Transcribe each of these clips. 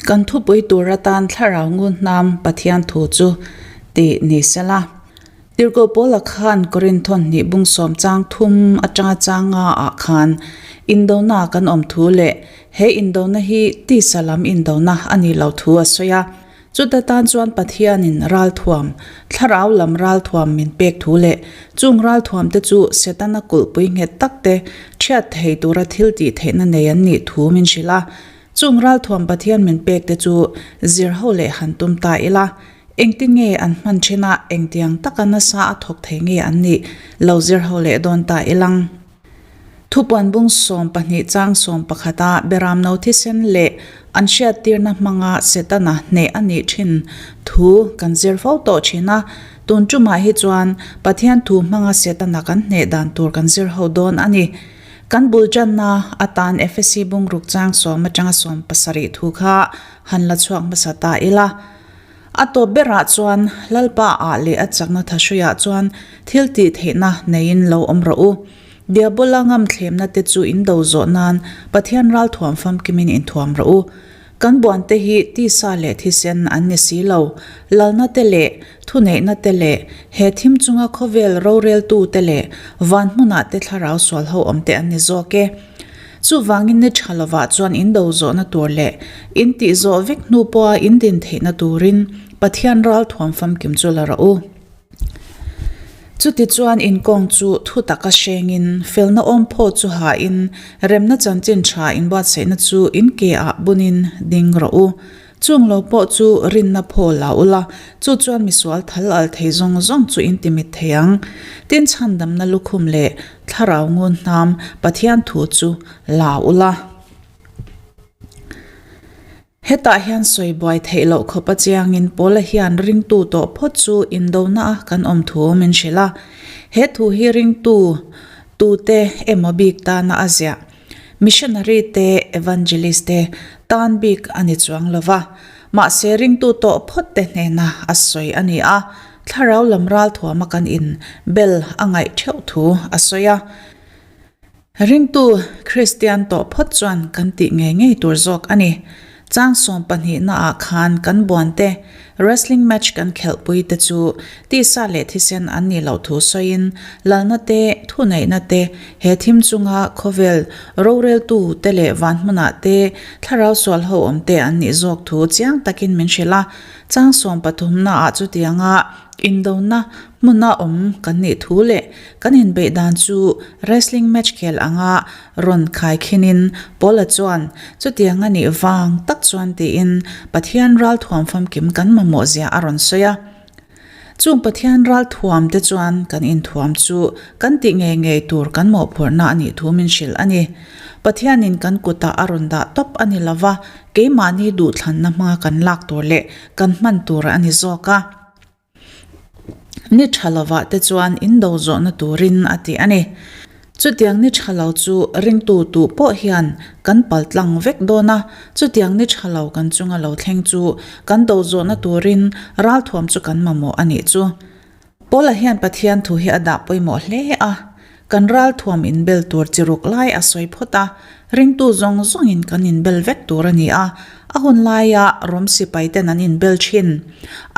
Kan thupui tur atan thlarau ngun hnam Pathian thu chu tih ni sela. Tirhkoh Paula khan Korinthon hnih bung sawm chang thum atanga chang nga ah khan indona kan awm thu leh he indona hi tisa lam indona a nih loh thu a sawi a. Chuta tan chuan Pathianin ralthuam, thlarau lam ralthuam min pek thu leh chung ralthuam te chu Setana kulhpui nghet tak te thiat thei tura thil tih theihna nei an nih thu min hrilh a. Chung ralthuam Pathian min pek te chu zir ho leh han tum ta ila, engtin nge an hman thin a, engtiang taka nasa a thawk thei nge an nih lo zir ho leh dawn ta ilang. Thupuan bung 12 chang 11 a Beramno thisen leh an hriattirna hmanga Setana hneh a nih thin thu kan zir fo tawh thin a, tun tumah hi chuan Pathian thu hmanga Setana kan hneh dan tur kan zir ho dawn a ni. Kan bul tanna atan Efesi bungruk chang sawm atanga 17 thu kha han la chhuak hmasa ta ila. A tawp berah chuan Lalpa ah leh a chakna thahruiah chuan thil tih theihna neiin lo awm rawh u. Diabola ngam thlemna te chu in do zawh nan Pathian ralthuam famkimin inthuam rawh u. Kan buante hi tisa leh thisen an ni si lo, lalna te leh thuneihna te leh he thim chunga khawvel roreltu te leh van hmunah te thlarau sual ho awm te an ni zawk e. Chuvangin ni tha lovah chuan in do zawhna tur leh in tih zawh vek hnu pawha in din theihna turin Pathian ralthuam famkim chu la rawh u. Chutichuan inkawng chu thu taka hrengin, felna awm phaw chu hain, remna chanchin tha inbuatsaihna chu in ke ah bunin ding rawh u. Chung lo pawh chu rinna phaw la ula, chu chuan misual thal al thei zawng zawng chu in timit thei ang. Tin chhandamna lukhum leh thlarau ngun hnam Pathian thu chu la ula. Hetah hian sawi buai theih loh khawp a chiangin Paula hian ringtu tawh phawt chu indona a kan awm thu min hrilh a. He thu hi ringtu tute emaw bik tana a ziah, missionary te, evangelist te tan bik a ni chuang lo va. Mahse ringtu tawh phawt te hnena a sawi a ni a, thlarau lam ralthuama kan in bel a ngaih theuh thu a sawi a. Ringtu Kristian tawh phawt chuan kan tih ngei ngei tur zawk a ni. Chang 12 naah khan kan buante wrestling match kan khelhpui te chu tisa leh thisen an nih loh thu sawiin lalna te, thuneihna te, he thim chunga khawvel roreltu te leh van hmunah te thlarau sual ho awm te an nih zawk thu chiang takin min hrilh a. Chang 13 naah chutianga Indona hmuna awm kan nih thu leh kan inbeih dan chu wrestling match khel anga rawn khai khinin Paula chuan chutiang a nih vang tak chuan tiin Pathian ralthuam famkim kan mamawh zia a rawn sawi a. Chung Pathian ralthuam te chuan kan inthuam chu kan tih ngei ngei tur kan mawhphurhna a nih thu min hrilh a ni. Pathianin kan kutah a rawn dah tawp a ni lova, keimahni duhthlanna hmanga kan lak tur leh kan hman tur a ni zawk a. Ni tha lovah te chuan in do zawhna turin a ti a ni. Chutiang ni tha lo chu ringtu tuh pawh hian kan pal tlang vek dawn a, chutiang ni tha lo kan chunga lo thleng chu kan do zawhna turin ralthuam chu kan mamawh a nih chu. Paula hian Pathian thu hi a dah pawimawh hle a, kan ralthuam inbel tur chi ruk lai a sawi phawt a, ringtu zawng zawngin kan inbel vek tur a ni a, a hun laia Rom sipai ten an inbel thin.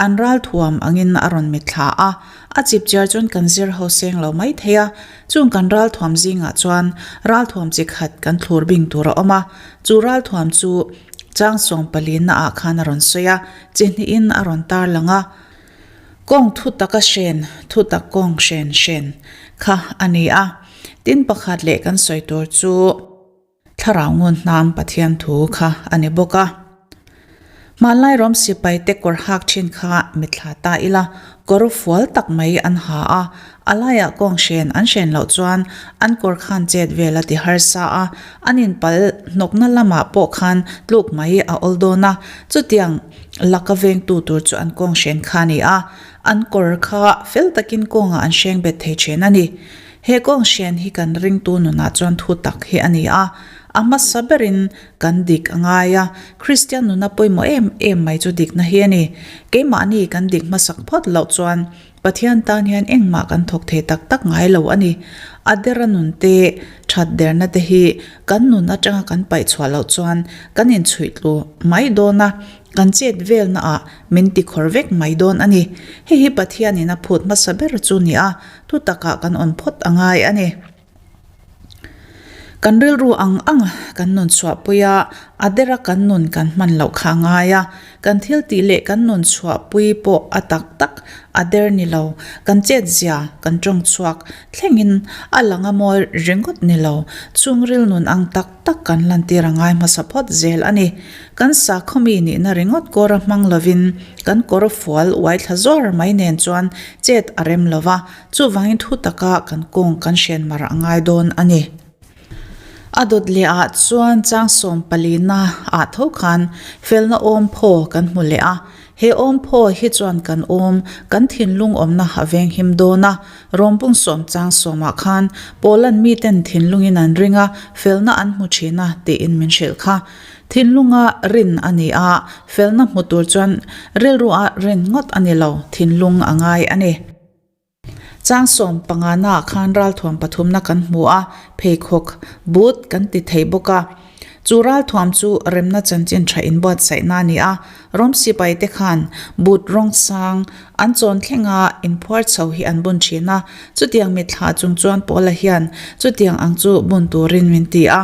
An ralthuam angin a rawn mitthla a, a chipchiar chuan kan zir ho seng lo mai thei a, chung kan ralthuam zingah chuan ralthuam chi khat kan thlur bing tur a awm a, chu ralthuam chu chang 14 na ah khan a rawn sawi a, chi hnihin a rawn tarlang a. Kawng thu taka hren, thu tak kawng hren hren kha a ni a. Tin pakhat leh kan sawi tur chu Thlarau ngun hnam Pathian thu kha a ni bawk a. Hmanlai rawm sipai te kawr hak thin kha mitthla ta ila, kawr fual tak mai an ha a, a laiah kawng hren an hren loh chuan an kawr khan chet vel a ti harsa a, an inpal hnawkna lamah pawh khan tluk mai a awl dawn a, chutiang Laka vengtu tur chu an kawng hren kha a ni a, an kawr kha fel takin kawngah an hreng bet thei thin a ni. He kawng hren hi kan ringtu nunah chuan thu tak hi a ni a, a hmasa berin kan dik a ngai a, Kristian nuna pawimawh em em mai chu dikna hi a ni. Keimahni kan dik hmasak phawt loh chuan Pathian tan hian engmah kan thawk thei tak tak ngai lo a ni. A dera nun te, that derna te hi kan nun atanga kan paih chhuah loh chuan kan inchhuih tlu mai dawn a, kan chet velna ah min tikhawr vek mai dawn a ni. Hei hi Pathianin a phut hmasa ber chu ni a, thu takah kan awm phawt a ngai a ni. Kan rilru ang ang kan nun chhuahpui a, a dera kan nun kan hman loh kha a ngai a. Kan thil tih leh kan nun chhuahpui pawh a tak tak a der ni lo. Kan chet zia, kan tawng chhuak thlengin a lang a mawi ringawt ni lo. Chhungril nun ang tak tak kan lantir a ngai hmasa phawt zel a ni. Kan sakhawmi nihna ringawt kawra hmang lovin kan kawr fual uai thla zawr mai nen chuan chet a rem lo va. Chuvangin thu taka kan kawng kan hriat mar a ngai dawn a ni. A dawt leh ah chuan chang sawm palina ah tho khan felna awm phaw kan hmu leh a. He awm phaw hi chuan kan awm, kan thinlung awmna a veng him dawn a. Rawmpung sawm chang sawmah khan Poland miten thinlungin an ring a, felna an hmu thin a tiin min hrilh kha. Thinlunga rin a ni a, felna hmu tur chuan rilrua rin ngawt a ni lo, thinlung a ngai a ni. Chang sawm pangana khan ralthuam pathumna kan hmu a, pheikhawk, boot, kan ti thei bawk a. Chu ralthuam chu remna chanchin tha inbuatsaihna a ni a, Rom sipaite khan boot rawng sang an chawn thlenga inphuar chho hi an bun thin a, chutiang mitthla chung chuan Paula hian chutiang ang chu bun turin min ti a.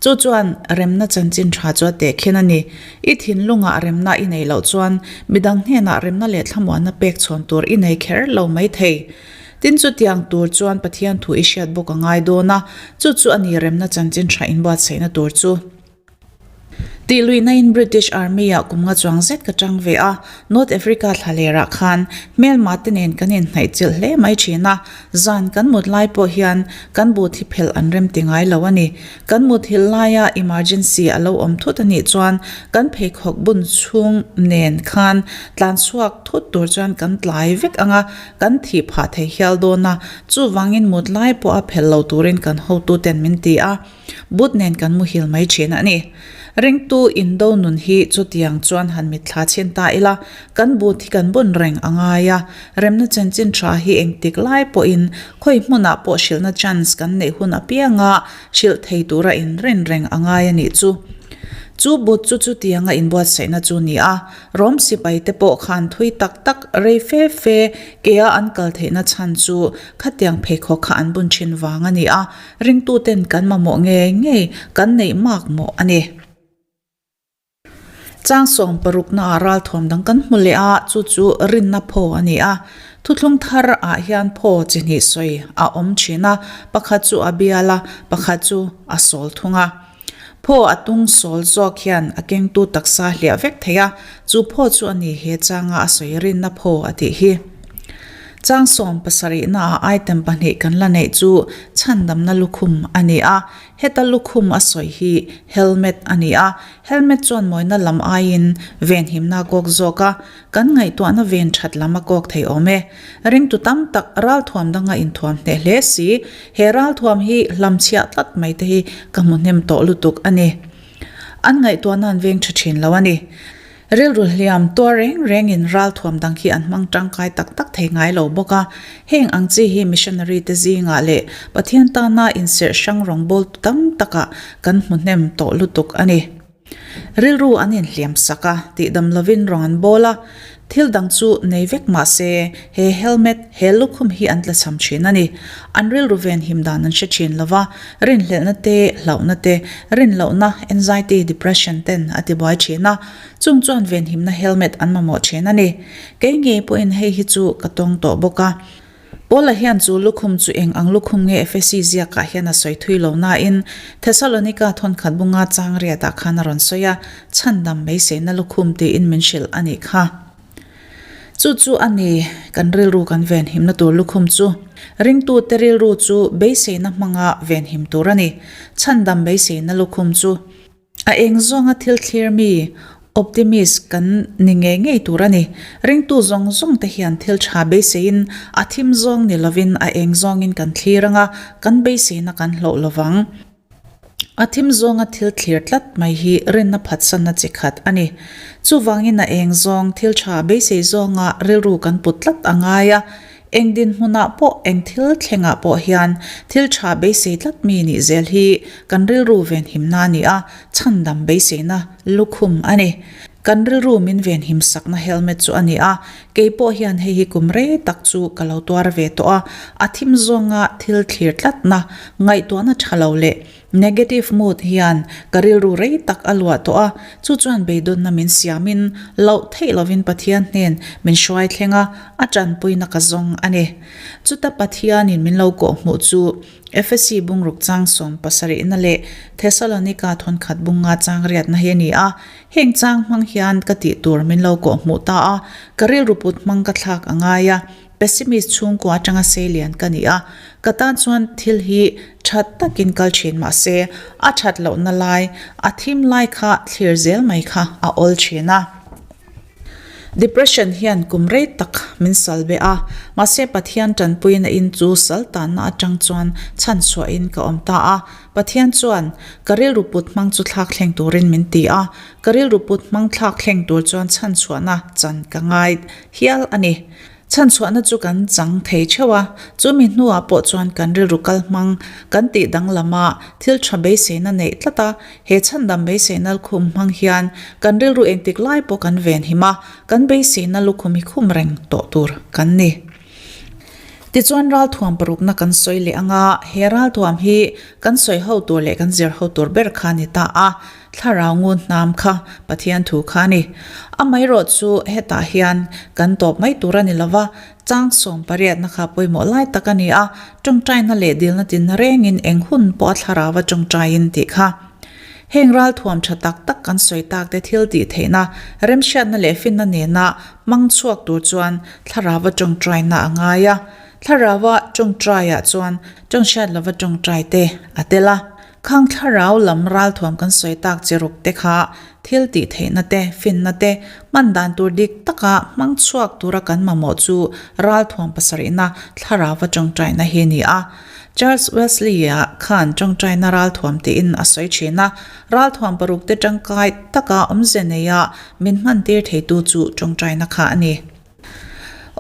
Chu chuan remna chanchin tha chu a tehkhin a ni. I thinlungah remna i nei loh chuan midang hnenah remna leh thlamuanna pek chhawn tur i nei kher lo mai thei. Tin chutiang tur chuan Pathian thu i hriat bawk a ngai dawn a, chu chu a ni remna chanchin tha inbuatsaihna tur chu. Tih luihnain British Army-ah kum nga chuang zet ka tang ve a, North Africa thlalerah khan hmelma te nen kan inhnaih chilh hle mai thin a, Zan kan mut lai pawh hian kan but hi phelh an rem ti ngai lo a ni. Kan mut hilh laia emergency a lo awm thut a nih chuan kan pheikhawk bun chhung nen khan tlan chhuak thut tur chuan kan tlai vek ang a, kan thih phah thei hial dawn a. Chuvangin mut lai pawha phelh lo turin kan hotuten min ti a. But nen kan muhil mai thin a ni. Ringtu indo nun hi chutiang chuan han mitthla chhin ta ila, kan but hi kan bun reng a ngai a, remna chanchin tha hi engtik lai pawhin khawi hmunah pawh hrilhna chance kan neih hun apianga hrilh thei tura inrin reng a ngai a nih chu. Chu but chu chutianga inbuatsaihna chu ni a, Rom sipai te pawh khan thui tak tak rei fe fe kea an kal theihna chhan chu khatiang pheikhawk kha an bun thin vang a ni a, Ringtuten kan mamawh ngei ngei kan neih mak mawh a ni. Chang sawm paruknaah ralthuam dang kan hmu leh a, chu chu rinna phaw a ni a. Thuthlung thar ah hian phaw chi hnih sawi a awm thin a, pakhat chu a bial a, pakhat chu a sawl thung a. Phaw a tung sawl zawk hian a kengtu taksa hliah vek thei a, chu phaw chu a ni he changa a sawi rinna phaw a tih hi. Chang sawm pasarihnaah item pahnih kan la neih chu chhandamna lukhum a ni a, heta lukhum a sawi hi helmet a ni a, helmet chuan mawina lam aiin venhimna a kawk zawk a, kan ngaihtuahna ven that lam a kawk thei awm e. Ringtu tam tak ralthuam danga inthuam hneh hle si, he ralthuam hi hlamchhiah tlat mai te hi ka hmu hnem tawh lutuk a ni. An ngaihtuahna an veng tha thin lo a ni. Rilru hliam tuar reng rengin ralthuam dang hi an hmang tangkai tak tak thei ngai lo bawk a. Heng ang chi hi missionary te zingah leh Pathian tana inserh hrang rawngbawltu tam takah kan hmu hnem tawh lutuk a ni. Rilru an inhliam sak a, tihdam lovin rawng an bawl a, thil dang chu nei vek mah se he helmet, he lukhum hi an tlachham thin a ni. An rilru venhim dan an hre thin lo va, rinhlelhna te, hlauhna te, rinlohna, anxiety, depression ten a tibuai thin a, chung chuan venhimna helmet an mamawh thin a ni. Kei ngei pawhin hei hi chu ka tawng tawh bawk a. Paula hian chu lukhum chu eng ang lukhum nge Efesi ziakah hian a sawi thui lo nain Thesalonika thawnkhat bunga chang riatah khan a rawn sawi a, chhandam beiseina lukhum tiin min hrilh a nih kha. Chu chu a ni, kan rilru kan venhimna tur lukhum chu. Ringtute rilru chu beiseina hmanga venhim tur a ni. Chhandam beiseina lukhum chu. A eng zawnga thil thlir mi, optimist, kan ni ngei ngei tur a ni. Ringtu zawng zawng te hian thil tha beiseiin a thim zawng ni lovin a eng zawngin kan thlir anga, kan beiseina kan hloh lovang. A thim zawnga thil thlir tlat mai hi rinna phatsanna chi khat a ni. Chuvangin a eng zawng, thil tha beisei zawnga rilru kan put tlat a ngai a. Eng dinhmunah pawh, eng thil thlengah pawh hian thil tha beisei tlat mi nih zel hi kan rilru venhimna a ni a, chhandam beiseina lukhum a ni. Kan rilru min venhim sakna helmet chu a ni a, kei pawh hian hei hi kum rei tak chu ka lo tuar ve tawh a, a thim zawnga thil thlir tlatna, ngaihtuahna tha lo leh Negative mood hian ka rilru rei tak a luah tawh a, chu chuan beidawnna min siamin loh theih lovin Pathian hnen min hruai thleng a, a tanpuina ka zawng a ni. Chuta Pathianin min lo kawhhmuh chu Efesi bungruk chang sawm pasarihna leh Thesalonika thawnkhat bunga chang riatna hi a ni a, heng chang hmang hian ka tih tur min lo kawhhmuh ta a, ka rilru put hmang ka thlak a ngai a. Pessimist chhungkua atanga seilian ka ni a, ka tan chuan thil hi that takin kal thin mah se, a that lohna lai, a thim lai kha thlir zel mai kha a awl thin a. Depression hian kum rei tak min sal be a, mahse Pathian tanpuina in chu sal tanna atang chuan chhan chhuahin ka awm ta a. Pathian chuan ka rilru put hmang chu thlak thleng turin min ti a, ka rilru put hmang thlak thleng tur chuan chhan chhuahna chan ka ngai hial a ni. Chhanchhuahna chu kan chang thei theuh a, chumi hnuah pawh chuan kan rilru kal hmang kan tih danglam a, thil tha beiseina neih tlat a, he chhandam beiseina lukhum hmang hian kan rilru engtik lai pawh kan venhim a, kan beiseina lukhum hi khum reng tawh tur kan ni. Tichuan ralthuam parukna kan sawi leh anga, he ralthuam hi kan sawi ho tur leh kan zir ho tur ber kha a ni ta a, Thlarau ngun hnam kha Pathian thu kha a ni. Amaherawh chu hetah hian kan tawp mai tur a ni lova, chang sawm pariatna kha pawimawh lai tak a ni a, tawngtaina leh dilna tinna rengin eng hun pawh a thlarauva tawngtaiin tih kha. Heng ralthuam tha tak tak kan sawi tak te thil tih theihna, remhriatna leh finna nena hmang chhuak tur chuan thlarauva tawngtaina a ngai a. Thlarauva tawngtaiah chuan tawnghriat lova tawngtai te a tel a. Khang thlarau lam ralthuam kan sawi tak chi ruk te kha thil tih theihna te, finna te, hman dan tur dik taka hmang chhuak tura kan mamawh chu ralthuam pasarihna thlarauva tawngtaina hi a ni a. Charles Wesley-a khan tawngtaina ralthuam tiin a sawi thin a, ralthuam paruk te tangkai taka awmze neia min hmantir theitu chu tawngtaina kha a ni.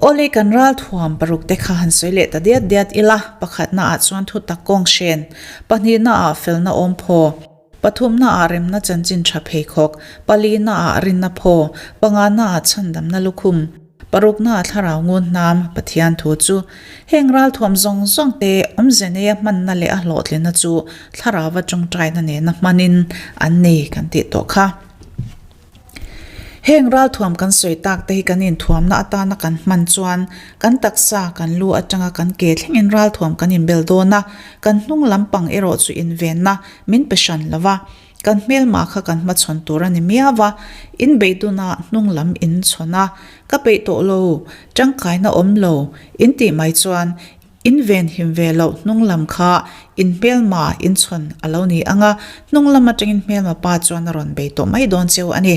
Awle kan ralthuam paruk te kha han sawi leh ta diat diat ila, pakhatna ah chuan thu tak kawng hren, pahnihna ah felna awm phaw, pathumna ah remna chanchin tha pheikhawk, palina ah rinna phaw, pangana ah chhandamna lukhum, parukna ah thlarau ngun hnam, Pathian thu chu. Heng ralthuam zawng zawng te awmze neia hmanna leh a hlawhtlinna chu thlarauva tawngtaina nena hmanin an ni kan tih tawh kha. Heng ralthuam kan sawi tak te hi kan inthuamna atana kan hman chuan kan taksa kan lu atanga kan ke thlengin ralthuam kan inbel dawn a, kan hnung lampang erawh chu invenna min pe hran lo va, kan hmelma kha kan hmachhawn tur a ni miau a, inbeiduna hnung lam inchhawn a, ka peih tawh lo, tangkaina awm lo, intih mai chuan In venhim ve loh hnung lam kha in hmelma in chhawn a lo ni ang a, hnung lam atangin hmelma pa chuan a rawn bei tawh mai dawn cheu a ni.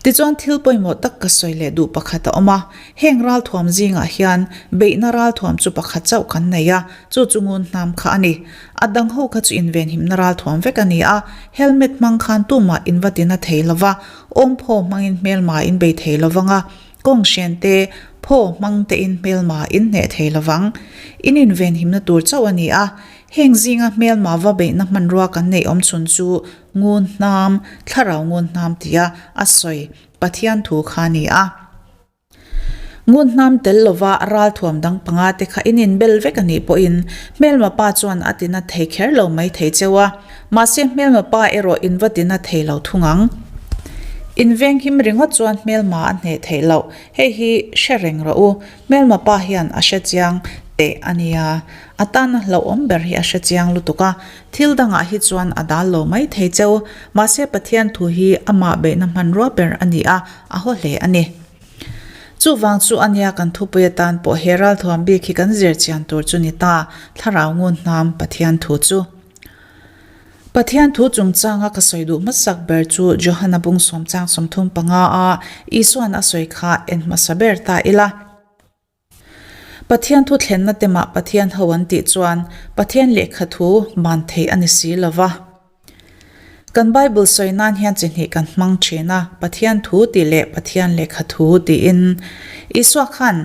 Tichuan thil pawimawh tak ka sawi leh duh pakhat a awm a, heng ralthuam zingah hian beihna ralthuam chu pakhat chauh kan nei a, chu chu ngun hnam kha a ni. A dang ho kha chu invenhimna ralthuam vek a ni a, helmet hmang khan tumah in va tina thei lova, awmphaw hmangin hmelma in bei thei lovang a, Kawng hrian te, phaw hmang tein hmelma in hneh thei lovang. In invenhimna tur chauh a ni a, heng zinga hmelma va beihna hmanrua kan neih awm chhun chu ngun hnam, thlarau ngun hnam tia a sawi Pathian thu kha a ni a. Ngun hnam tel lova ralthuam dang panga te kha in inbel vek a nih pawhin hmelma pa chuan a tina thei kher lo mai thei cheu a. Mahse hmelma pa erawh in va tina thei lo thung ang. In venghim ringawt chuan hmelma a hneh theih loh, hei hi hre reng rawh u, hmelma pa hian a hre chiang teh a nia. A tana hlauhawm ber hi a hre chiang lutuk a, thil dangah hi chuan a dal lo mai thei cheu, mahse Pathian thu hi amah beihna hmanrua ber a ni a, a haw hle a ni. Chuvang chu a nia kan thupui atan pawh he ralthuam bik hi kan zir chian tur chu ni ta, thlarau ngun hnam Pathian thu chu. Pathian thu chungchanga ka sawi duh hmasak ber chu Johana bung sawmchang 35 a Isuan a sawi kha en hmasa ber ta ila. Pathian thu thlenna te mah Pathian ho an tih chuan Pathian lehkha thu ban theih a ni si lo va. Kan Bible sawi nan hian chi hnih kan hmang thin a, Pathian thu tih leh Pathian lehkha thu tiin. Isua khan.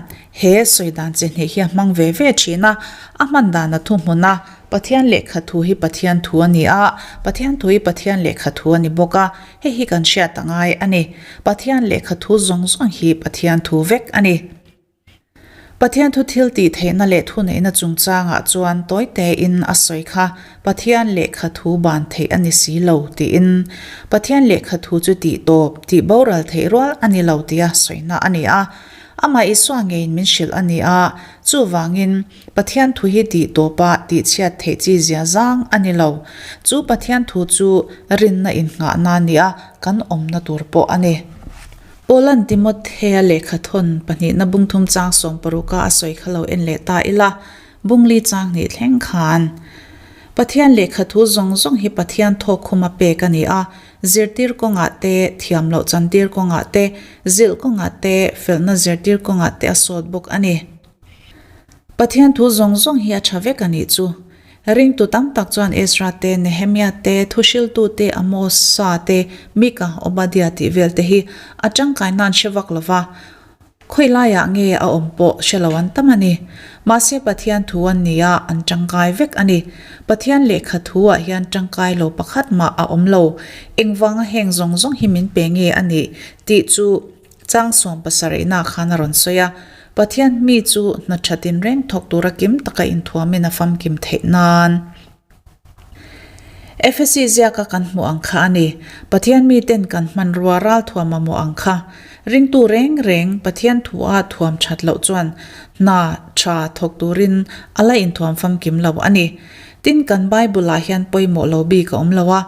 He sawi dan chi hnih hi a hmang ve ve thin a, a hman dan a thuhmun a, Pathian lehkha thu hi Pathian thu a ni a, Pathian thu hi Pathian lehkha thu a ni bawk a, hei hi kan hriat a ngai a ni. Pathian lehkha thu zawng zawng hi Pathian thu vek a ni. Pathian thu thil tih theihna leh thuneihna chungchangah chuan tawi tein a sawi kha Pathian lehkha thu ban theih a ni si lo tiin Pathian lehkha thu chu tih tawp, tih boral theih rual a ni lo tia sawina a ni a. Amah Isua ngeiin min hrilh a ni a, chuvangin Pathian thu hi tih tawpa tih chhiat theih chi zia zang a ni lo. Chu Pathian thu chu rinna innghahna nia kan awmna tur pawh a ni. Paula'n Timothea lehkhathawn pahnihna bungthum chang sawmparuka a sawi kha lo en leh ta ila, bungli chang hnih thleng khan. Pathian lehkhathu zawng zawng hi Pathian thawkkhuma pek a ni a, zirtir kawngah te, thiam loh chantir kawngah te, zilh kawngah te, felhna zirtir kawngah te a sawt bawk a ni. Pathian thu zawng zawng hi a tha vek a nih chu. Ringtu tam tak chuan Ezra te, Nehemia te, Thuhriltu te, Amosa te, Mika, Obadia tih vel te hi a tangkai nan hre vak lo va, khawi laiah nge a awm pawh hre lo an tam a ni. Mahse Pathian thu an ni a, an tangkai vek a ni. Pathian lehkha thu ah hian tangkai lo pakhat mah a awm lo. Engvanga heng zawng zawng hi min pe nge a nih tih chu Chang sawm pasarihna khan a rawn sawi a, Pathian mi chu hna tha tinreng thawk tura kim taka inthuamin a famkim theih nan. Efesi ziaka kan hmuh ang kha a ni. Pathian miten kan hmanrua ralthuam mamawh ang kha. Ringtu reng reng Pathian thua thuam that loh chuan hna tha thawk turin a la inthuam famkim lo a ni. Tin, kan Bible-ah hian pawimawh lo bik a awm lo a.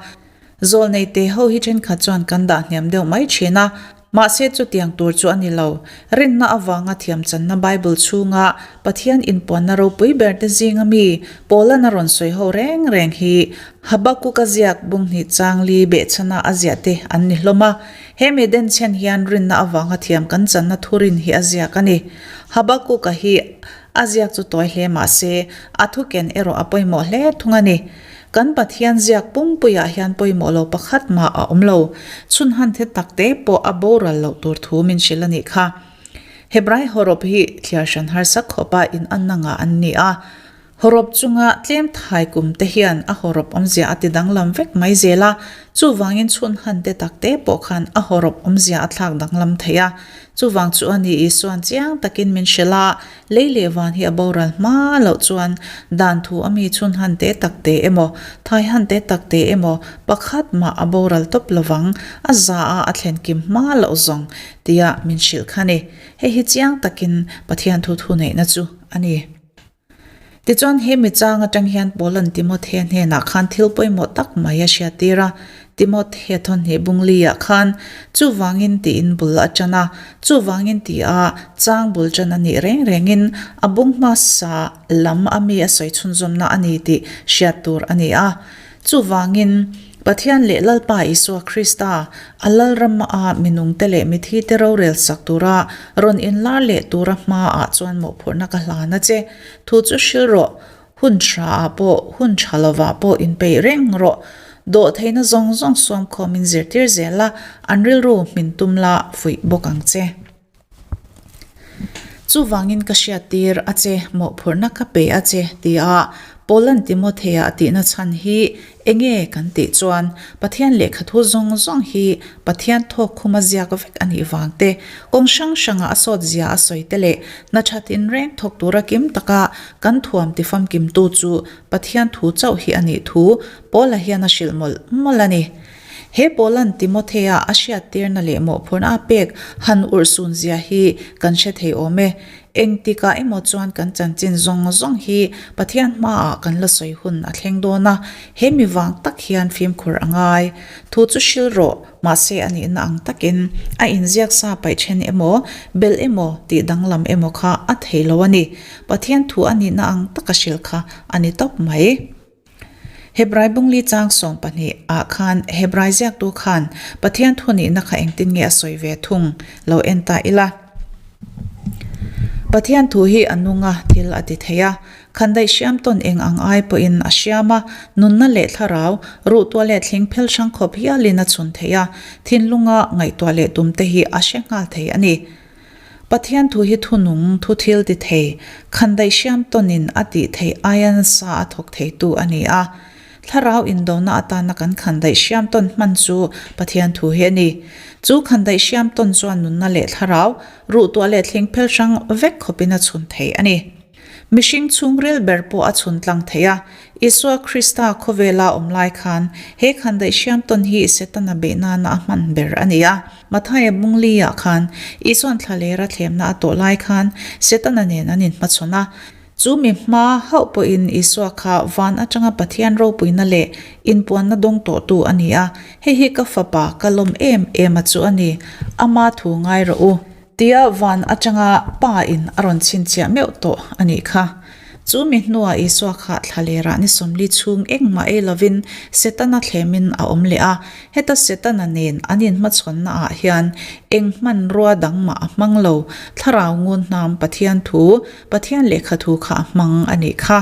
Zawlnei te ho hi thenkhat chuan kan dah hniam deuh mai thin a, mahse chutiang tur chu a ni lo. Rinna avanga thiamchanna Bible chhunga Pathian inpuanna ropui ber te zinga mi Paula'n a rawn sawi ho reng reng hi Habakkuk-a ziak bunghnih changli behchhana a ziah te an ni hlawm a. He mi denchhen hian rinna avanga thiam kan channa thurin hi a ziak a ni. Habakkuk-a hi a ziak chu tawi hle mahse a thuken erawh a pawimawh hle thung a ni. Kan Pathian ziak pumpuiah hian pawimawh lo pakhat mah a awm lo. Chhun han the tak te pawh a boral loh tur thu min hrilh a nih kha. Hebrai hawrawp hi thliar hran harsa khawpa in anna ngah an ni a. Hawrawp chunga tlem thai kum te hian a hawrawp awmzia a ti danglam vek mai zel a, chuvangin chhun han te tak te pawh khan a hawrawp awmzia a thlak danglam thei a. Chuvang chu a ni Isuan chiang takin min hrilh a, Lei leh van hi a boral hma loh chuan dan thu a mi chhun han te tak te emaw, thai han te tak te emaw pakhat mah a boral tawp lovang, a za a a thlen kim hma loh zawng tia min hrilh kha ni. Hei hi chiang takin Pathian thu thu neihna chu a ni. Tichuan he mi chang atang hian Paula'n Timothea hnenah khan thil pawimawh tak mai a hriattir a, Timothea thawhnih bungli-ah khan chuvangin tiin bul a tan a, chuvangin tia chang bul tan a nih reng rengin a bung hmasa lam a mi a sawi chhunzawmna a ni tih hriat tur a ni a. Chuvangin Pathian leh Lalpa Isua Krista, a Lalram a minungte leh mithite rorel sak tura rawn inlar leh tura hmaah chuan mawhphurhna ka hlan a che. Thu chu hril rawh. Hun tha ah pawh, hun tha lovah pawh inpeih reng rawh. Dawhtheihna zawng zawng suamkhawm in zirtir zel a, an rilru hmin tum la fuih bawk ang che. Chuvangin ka hriattir a che, mawhphurhna ka pe a che, tia Paula'n Timothea a tihna chhan hi enge kan tih chuan Pathian lehkhathu zawng zawng hi Pathian thawkkhuma ziak vek a nih vang te, kawng hrang hranga a sawt zia a sawi te leh hna that inreng thawk tura kim taka Kan thuam tifamkimtu chu Pathian thu chauh hi a nih thu Paula hian a hrilh mawlh mawlh a ni. He Paula'n Timothea a hriattirna leh mawhphurhna a pek han urhsun zia hi kan hre thei awm e. Engtikah emaw chuan kan chanchin zawng zawng hi Pathian hmaah kan la sawi hun a thleng dawn a, he mi vang tak hian fimkhur a ngai. Thu chu hril rawh. Mahse a nihna ang takin a inziak sa paih then emaw, belh emaw, tih danglam emaw kha a thei lo a ni. Pathian thu a nihna ang taka hrilh kha a ni tawp mai. Hebrai bungli chang 12 ah khan Hebrai ziaktu khan Pathian thu nihna kha engtin nge a sawi ve thung lo en ta ila. Pathian thu hi a nung a, thil a ti thei a. Khandaih hriam tawn eng ang ai pawhin a hriam a, nunna leh thlarau, ruhtuah leh thling phel hrang khawp hialin a chhun thei a, thinlunga ngaihtuah leh tumte hi a hre nghal thei a ni. Pathian thu hi thu nung, thu thil ti thei, khandaih hriam tawnin a tih theih aia nasa a thawk theitu a ni a. Thlarau indona atana kan khandaih hriam tawn hman chu Pathian thu hi a ni. Chu khandaih hriam tawn chuan nunna leh thlarau, ruhtuah leh thleng phel hrang vek khawpin a chhun thei a ni. Mihring chhungril ber pawh a chhun tlang thei a. Isua Krista khawvela awm lai khan he khandaih hriam tawn hi Setana beih nana a hman ber a ni a. Mathaia Bungli-ah khan Isua'n thlalera thlemna a tawh lai khan Setana nen an inhmachhawn a. Chu mi hma hauh pawhin Isua kha van atanga Pathian ropuina leh inpuanna dawng tawhtu a ni a, Hei hi ka fapa, ka lawm em em a chu a ni, ama thu ngai rawh u. Tia van atanga Pa in a rawn chhinchhiah meuh tawh a nih kha. Chu mi hnuah Isua kha thlalerah ni 40 chhung engmah ei lovin Setana thlemin a awm leh a. Heta Setana nen an inhmachhawnna ah hian eng hmanrua dang mah a hmang lo, thlarau ngun hnam Pathian thu, Pathian lehkha thu kha a hmang a nih kha.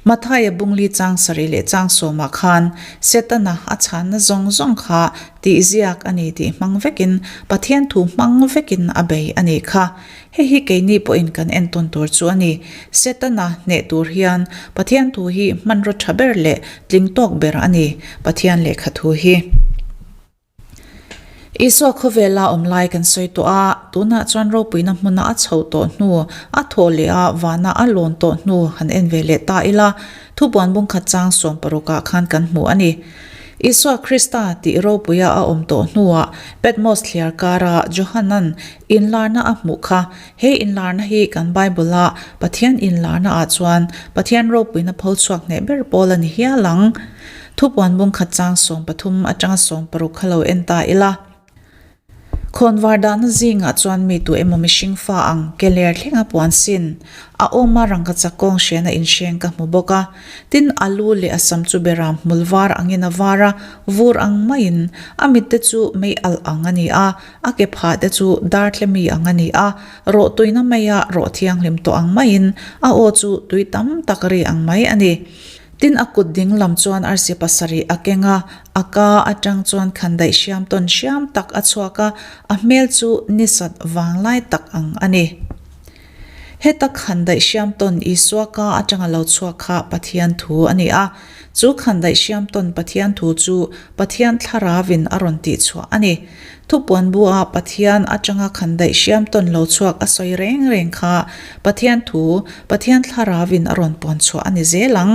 Mathaia bungli chang sarih leh chang sawmah khan Setana a chhanna zawng zawng kha tihziak a ni tih hmang vekin Pathian thu hmang vekin a bei a nih kha. Hei hi keini pawhin kan entawn tur chu a ni. Setana hneh tur hian Pathian thu hi hmanraw tha ber leh tling tawk ber a ni, Pathian lehkha thu hi. Isua khawvela awm lai kan sawi tawh a, tunah chuan ropuina hmuna a chhoh tawh hnu, a thawh leh a, vana a lawn tawh hnu han en ve leh ta ila, thubuan bungkhat chang sawmparukah khan kan hmu a ni. Isua Krista tih ropuia a awm tawh hnuah Patmos thliar kara Johanan inlarna a hmuh kha. He inlarna hi kan Bible-a Pathian inlarna ah chuan Pathian ropuina pho chhuak hneh ber pawl a ni hial ang. Thupuan bungkhat chang 13 atanga 16 kha lo en ta ila. Khawnvar dahna zingah chuan mi tu emaw mihring fa ang ke ler thlenga puan sin a awm a rangkachak kawng hriana inhreng ka hmu bawk a. Tin, a lu leh a sam chu beram hmul var angin a var a, vur ang maiin a mitte chu mei alh ang a ni a, a ke phah te chu dartle mi ang a ni a, rawh tuina maia rawh thianghlim tawh ang maiin a aw chu tui tam tak ri ang mai a ni. Tin a kut ding lam chuan arsi pasarih a keng a, a ka atang chuan khandaih hriam tawn hriam tak a chhuak a, a hmel chu nisat vanglai tak ang a ni. Heta khandaih hriam tawn Isua ka atanga lo chhuak kha Pathian thu a ni a, chu khandaih hriam tawn Pathian thu chu Pathian Thlaravin a rawn tihchhuah a ni. Thupuan bu-a Pathian atanga khandaih hriam tawn lo chhuak a sawi reng reng kha Pathian thu, Pathian Thlaravin a rawn puan chhuah a ni zel ang.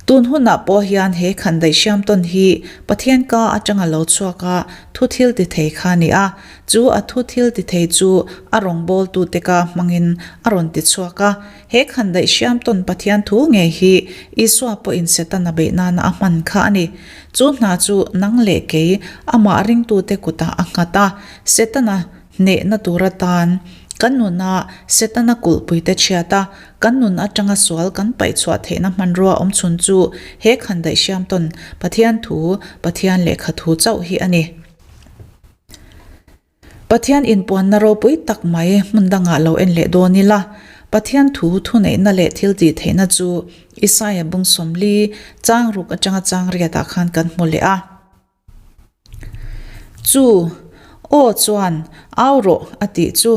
Tun hunah pawh hian he khandaih hriam tawn hi Pathian ka atanga lo chhuak a thu thil ti thei kha a ni a, chu a thu thil ti thei chu a rawngbawltute ka hmangin a rawn ti chhuak a. He khandaih hriam tawn Pathian thu ngei hi Isua pawhin Setana beih nana a hman kha a ni. Chu hna chu nang leh kei amah ringtute kutah a nghat a, Setana hnehna tur atan kan nuna Setana kulhpuite chhiat a, kan nun atanga sual kan paih chhuah theihna hmanrua awm chhun chu he khandaih hriam tawn Pathian thu, Pathian lehkha thu chauh hi a ni. Pathian inpuanna ropui tak mai hmun dangah lo en leh dawn ila, Pathian thu thuneihna leh thil tih theihna chu Isaia bung 40 chang ruk atanga chang riatah khan kan hmu leh a. Chu aw chuan au rawh a tih chu.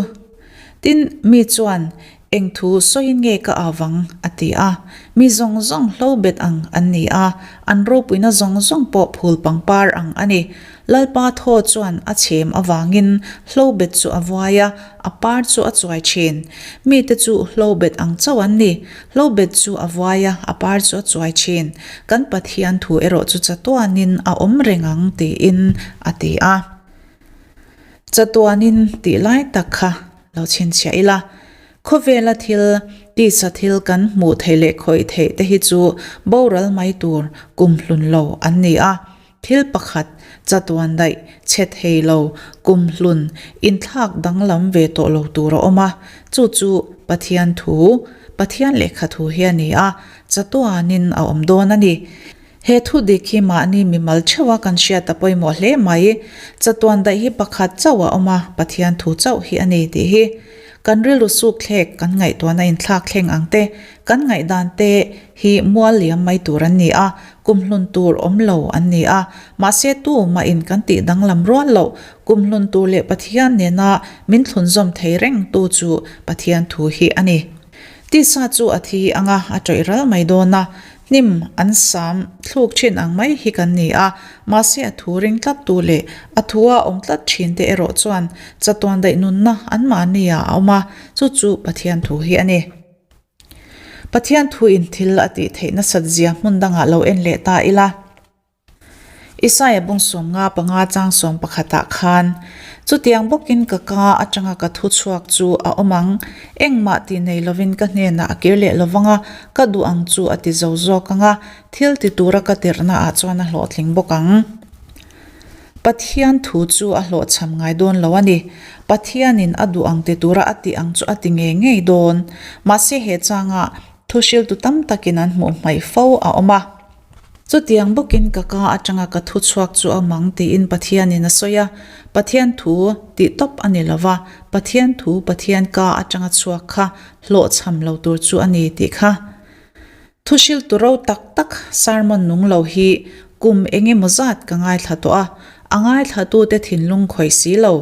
Tin, mi chuan Eng thu sawiin nge ka au vang? a ti a. Mi zawng zawng hlo bet ang an ni a, an ropuina zawng zawng pawh phul pangpar ang a ni. Lalpa thaw chuan a chhem avangin hlo bet chu a vuai a, a par chu a chuai thin. Mite chu hlo bet ang chauh an ni. Hlo bet chu a vuai a, a par chu a chuai thin. Kan Pathian thu erawh chu chatuanin a awm reng ang, tiin a ti a. Chatuanin tih lai tak kha lo chhinchhiah ila, khawvela thil, tisa thil kan hmuh theih leh khawih theih te hi chu boral mai tur kum hlun lo an ni a. Thil pakhat, chatuan daih, chhe thei lo, kum hlun, inthlak danglam ve tawh lo tur a awm a, chu chu Pathian thu, Pathian lehkha thu hi a ni a, chatuanin a awm dawn a ni. He thu dik hi mahni mimal theuha kan hriat a pawimawh hle mai. Chatuan daih hi pakhat chauh a awm a, Pathian thu chauh hi a ni tih hi. Kan rilru suk thlek, kan ngaihtuahna inthlak thleng ang te, kan ngaihdan te hi mual liam mai tur an ni a. Kumhlun tur awm lo an ni a, mahse tu mahin kan tih danglam rual loh, kumhlun tur leh Pathian nena min thlunzawm thei reng tu chu Pathian thu hi a ni. Tisa chu a thi anga a tawih ral mai dawn a, hnim an sam thluk thin ang mai hi kan ni a, mahse a thu ring tlat tu leh a thua awm tlat thin te erawh chuan chatuan daih nunna anmahni ah a awm a, chu chu Pathian thu hi a ni. Pathian thu in thil a tih theih nasat zia hmun dangah lo en leh ta ila. Isaia bung 55 chang 11 ah khan, Chutiang bawkin ka ka atanga ka thu chhuak chu a awm ang, engmah tih nei lovin ka hnenah a kir leh lovang a, ka duh ang chu a ti zo zawk ang a, thil ti tura ka tirhna ah chuan a hlawhtling bawk ang. Pathian thu chu a hlawhchham ngai dawn lo a ni. Pathianin a duh ang ti tura a tih ang chu a ti ngei ngei dawn. Mahse he changa thuhriltu tam takin an hmuh hmaih fo a awm a. Chutiang bawkin ka ka atanga ka thu chhuak chu a mang tiin Pathianin a sawi a. Pathian thu tih tawp a ni lo va, Pathian thu Pathian ka atanga chhuak kha hlawhchham lo tur chu a ni tih kha. Thuhriltu ro tak tak sermon nung lo hi kum eng emaw zat ka ngaithla tawh a, a ngaithlatute thinlung khawih si lo.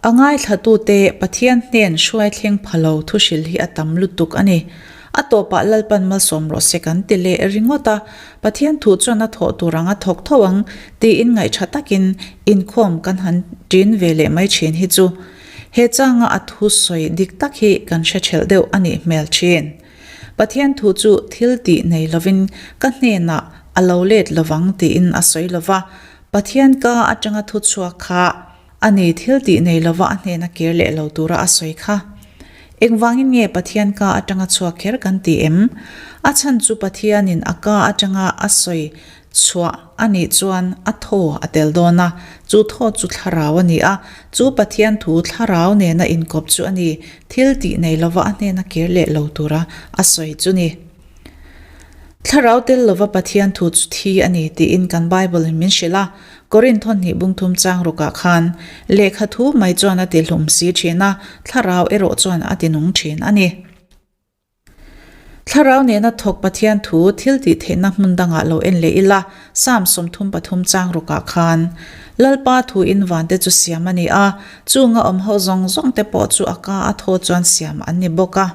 A ngaithlatute Pathian hnen hruai thleng pha lo thuhrilh hi a tam lutuk a ni. A tawpah Lalpan malsawm rawh se kan ti leh ringawt a, Pathian thu chuan a thawh tur ang a thawk tho ang tiin ngaihṭha takin inkhawm kan han ṭin ve leh mai ṭhin hi chu he changa a thusawi dik tak hi kan hre ṭhelh deuh a nih hmel ṭhin. Pathian thu chu thil tih nei lovin ka hnenah a lo let lovang tiin a sawi lova, Pathian ka atanga thu chhuak kha a ni thil tih nei lova a hnena kir leh lo tura a sawi kha. Engvangin nge Pathian ka atanga chhuak kher kan ti em? A chhan chu Pathianin a ka atanga a sawi Chhuah a nih chuan a thaw a tel dawn a, chu thaw chu thlarau a ni a, chu Pathian thu thlarau nena inkawp chu a ni, thil tih nei lova a hnena kir leh lo tura a sawi chu ni. Thlarau tel lova Pathian thu chu thi a ni tiin kan Bible in min hrilh a, Korinth hnih bungthum chang rukah khan lehkha thu mai chuan a ti hlum si thin a, thlarau erawh chuan a ti nung thin a ni. Thlarau nena thawk Pathian thu thil tih theihna hmun dangah lo en leh ila, Psalm 33 chang rukah khan, Lalpa thu in vante chu siam a ni a, chunga awm ho zawng zawng te pawh chu a ka a thaw chuan siam an ni bawk a.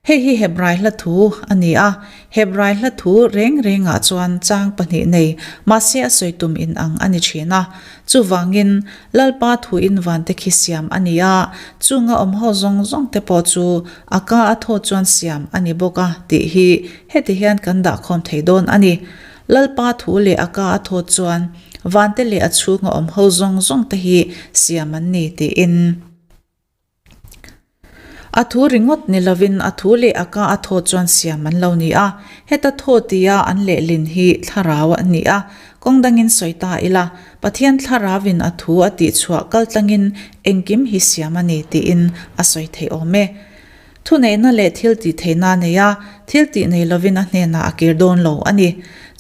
Hei hi Hebrai hla thu a ni a, Hebrai hla thu reng rengah chuan chang pahnih nei mahse a sawi tum in ang a ni thin a. Chuvangin, Lalpa thu in vante khi siam a ni a, chunga awm ho zawng zawng te pawh chu A ka a thaw chuan siam a ni bawk a tih hi heti hian kan dahkhawm thei dawn a ni. Lalpa thu leh a ka a thaw chuan vante leh a chhunga awm ho zawng zawng te hi siam an ni tiin. A thu ringawt ni lovin a thu leh a ka a thaw chuan siam an lo ni a. Heta thaw tia an lehlin hi thlarau a ni a, kawng dangin sawi ta ila, Pathian thlarauin a thu a tihchhuah kaltlangin engkim hi siam a ni tiin a sawi theih awm e. Thuneihna leh thil tih theihna a nei a, thil tih nei lovin a hnenah a kir dawn lo a ni.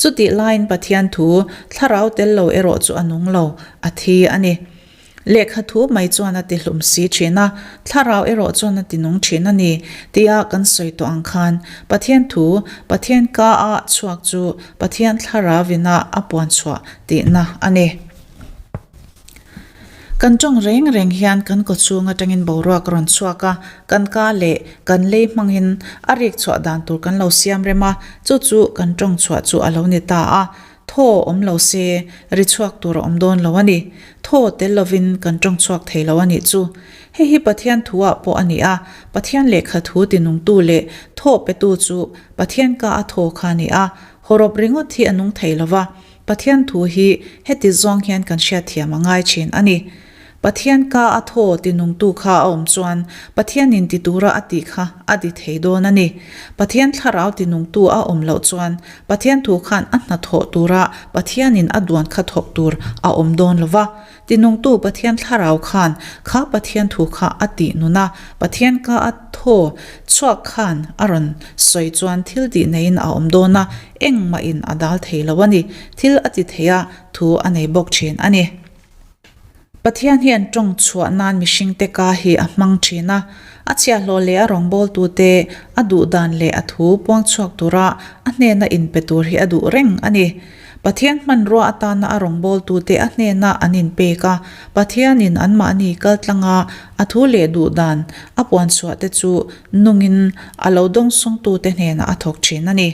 Chutih laiin Pathian thu thlarau tel lo erawh chu a nung lo, a thi a ni. Lehkha thu mai chuan a ti hlum si thin a, thlarau erawh chuan a ti nung thin a ni tia kan sawi tawh ang khan Pathian thu, Pathian ka a chhuak chu Pathian thlarau ina a puan chhuah tihna a ni. Kan tawng reng reng hian kan kaw chhung atangin boruak a rawn chhuak a, kan ka leh kan lei hmangin a rik chhuah dan tur kan lo siam rem a, chu chu kan tawng chhuah chu a lo ni ta a. Thaw awm lo se, ri chhuak tur a awm dawn lo a ni. Thaw tel lovin kan tawng chhuak thei lo a nih chu. Hei hi Pathian thu ah pawh a ni a, Pathian lehkha thu tinungtu leh thaw petu chu Pathian ka a thaw kha a ni a, hawrawp ringawt hi a nung thei lo va, Pathian thu hi heti zawng hian kan hriatthiam a ngai thin a ni. Pathian ka a thaw tinungtu kha a awm chuan Pathianin ti tura a tih kha a ti thei dawn a ni. Pathian thlarau tinungtu a awm loh chuan Pathian thu khan a hna thawh tura Pathianin a duan kha thawk tur a awm dawn lo va. Tinungtu Pathian thlarau khan kha Pathian thu kha a tih nun a, Pathian ka a thaw chhuak khan a rawn sawi chuan thil tih neiin a awm dawn a, engmahin a dal thei lo a ni. Thil a ti thei a, thu a nei bawk thin a ni. Pathian hian tawng chhuah nan mihringte ka hi a hmang thin a, a chhiahhlawh leh a rawngbawltute a duh dan leh a thu puang chhuak tura a hnena inpe tur hi a duh reng a ni. Pathian hmanrua atana a rawngbawltute a hnena an inpek a, Pathianin anmahni kaltlanga a thu leh duh dan a puan chhuahte chu nungin a lo dawngsawngtute hnenah a thawk thin a ni.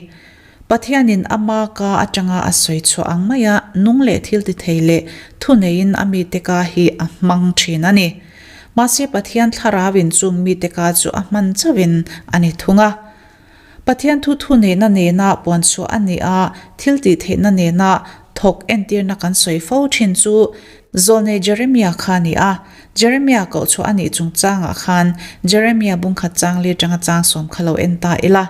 Pathianin ama ka atanga a sawi chhuah ang maia nung leh thil ti thei leh thuneiin a mite ka hi a hmang thin a ni. Mahse Pathian thlarauin chung mite ka chu a hman chauhin a ni thung a. Pathian thu thuneihna nena puan chhuah a ni a, thil tih theihna nena thawk entirna kan sawi fo thin chu Zawlnei Jeremia kha a ni a. Jeremia koh chhuah a nih chungchangah khan Jeremia bungkhat changli atanga changsawm kha lo en ta ila.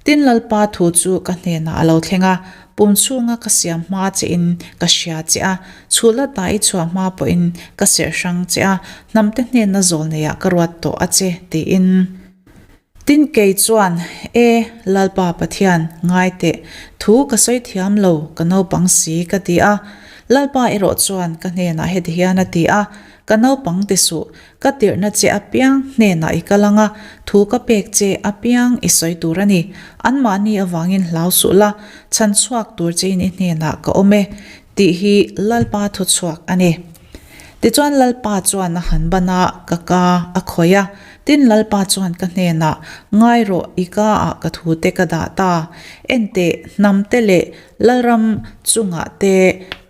Tin Lalpa thu chu ka hnenah a lo thleng a, pum chhunga ka siam hma che in ka hria che a, chhul ata i chhuah hma pawhin ka serh hrang che a, hnamte hnenna zawl neiah ka ruat tawh a che, tiin. Tin kei chuan, E, Lalpa Pathian, ngai teh, thu ka sawi thiam lo, ka naupang si, ka ti a. Lalpa erawh chuan ka hnenah heti hian a ti a, Ka naupang ti suh, Ka tirhna che apiang hnenah i kal ang a, thu ka pek che apiang i sawi tur a ni. Anmahni avangin hlau suh la, chhan chhuak tur chein i hnenah ka awm e, tih hi Lalpa thu chhuak a ni. Tichuan Lalpa chuan a han ban a, ka ka a khawih a. Tin Lalpa chuan ka hnenah, Ngai rawh, i ka ah ka thute ka dah ta. Enteh, hnamte leh Lalram chungah te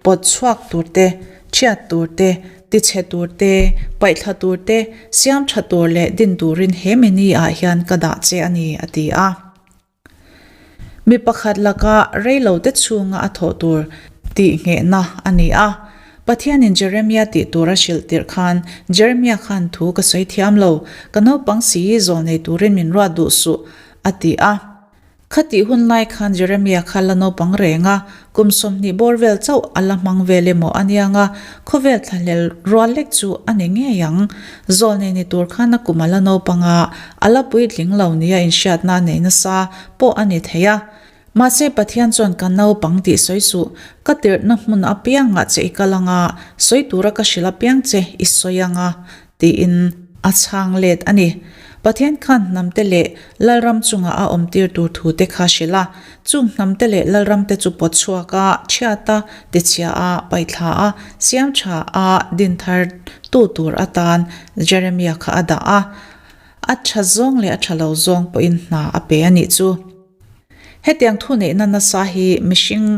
pawt chhuak tur te, ṭhiat tur te, Tichhe tur te, paihthla tur te, siam tha tur leh din turin he mini ah hian ka dah che a ni, a ti a. Mi pakhat laka reilo te chhunga a thawh tur tih nghehna a ni a. Pathianin Jeremia tih tur a hrilh tirh khan Jeremia khan thu ka sawi thiam lo, ka naupang si zawl nei turin min ruat duh suh, a ti a. Khatih hun lai khan Jeremia kha la naupang reng a, kum 20 bawr vel chauh a la hmang vel emaw a niang a, khawvel thlahlel rual lek chu a ni ngei ang. Zawlnei ni tur khan a kum a la naupang a, a la puitling lo nia inhriatna a nei nasa pawh a ni thei a. Mahse Pathian chuan ka naupang tih sawi suh, ka tirhna hmun apiangah che i kal ang a, sawi tura ka hrilh apiang che i sawi ang a, tiin a chhang let a ni. Pathian khan hnamte leh Lalram chungah a awmtir tur thute kha hrilh a, chung hnamte leh Lalramte chu pawt chhuak a, chhiat a, tichhia a, paihthla a, siam tha a, din thar tu tur atan Jeremia kha a dah a. A tha zawng leh a tha lo zawng pawhin hna a pe a nih chu. Hetiang thuneihna nasa hi mihring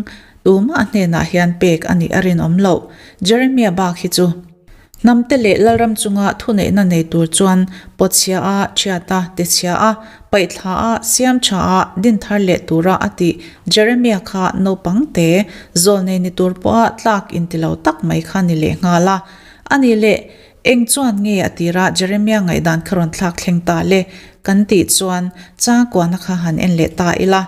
tumah hnenah hian pek a nih a rinawm loh. Jeremia bak hi chu hnamte leh lalram chunga thuneihna nei tur chuan pawtchhia a, thiat a, tichhia a, paihthla a, siam tha a, din thar leh tura a tih Jeremia kha naupang te zawlnei ni tur pawha tlak inti lo tak mai kha ni leh nghal a. A nih leh Eng chuan nge a tira Jeremia ngaihdan kha rawn thlak thleng ta le? Kan tih chuan changkuana kha han en leh ta ila.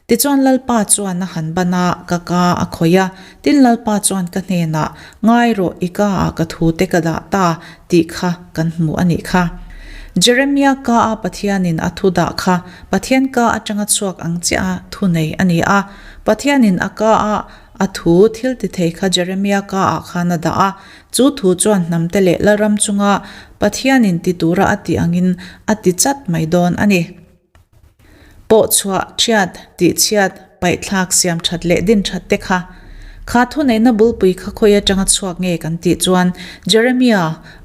Tichuan Lalpa chuan a han ban a, ka ka a khawih a. Tin Lalpa chuan ka hnenah, Ngai rawh, i ka ah ka thute ka dah ta, tih kha kan hmu a nih kha. Jeremia ka a Pathianin a thu dah kha Pathian ka atanga chhuak ang chiah a thu nei a ni a. Pathianin a ka a a thu thil ti thei kha Jeremia ka ah khan a dah a. Chu thu chuan hnamte leh Lalram chunga Pathianin ti tura a tih angin a ti chat mai dawn a ni. Pawhchhuah, ṭhiat, tihchhiat, paihthlak, siamṭhat leh dinṭhat te kha. Kha thuneihna bulpui kha khawi aṭanga chhuak nge kan tih chuan Jeremia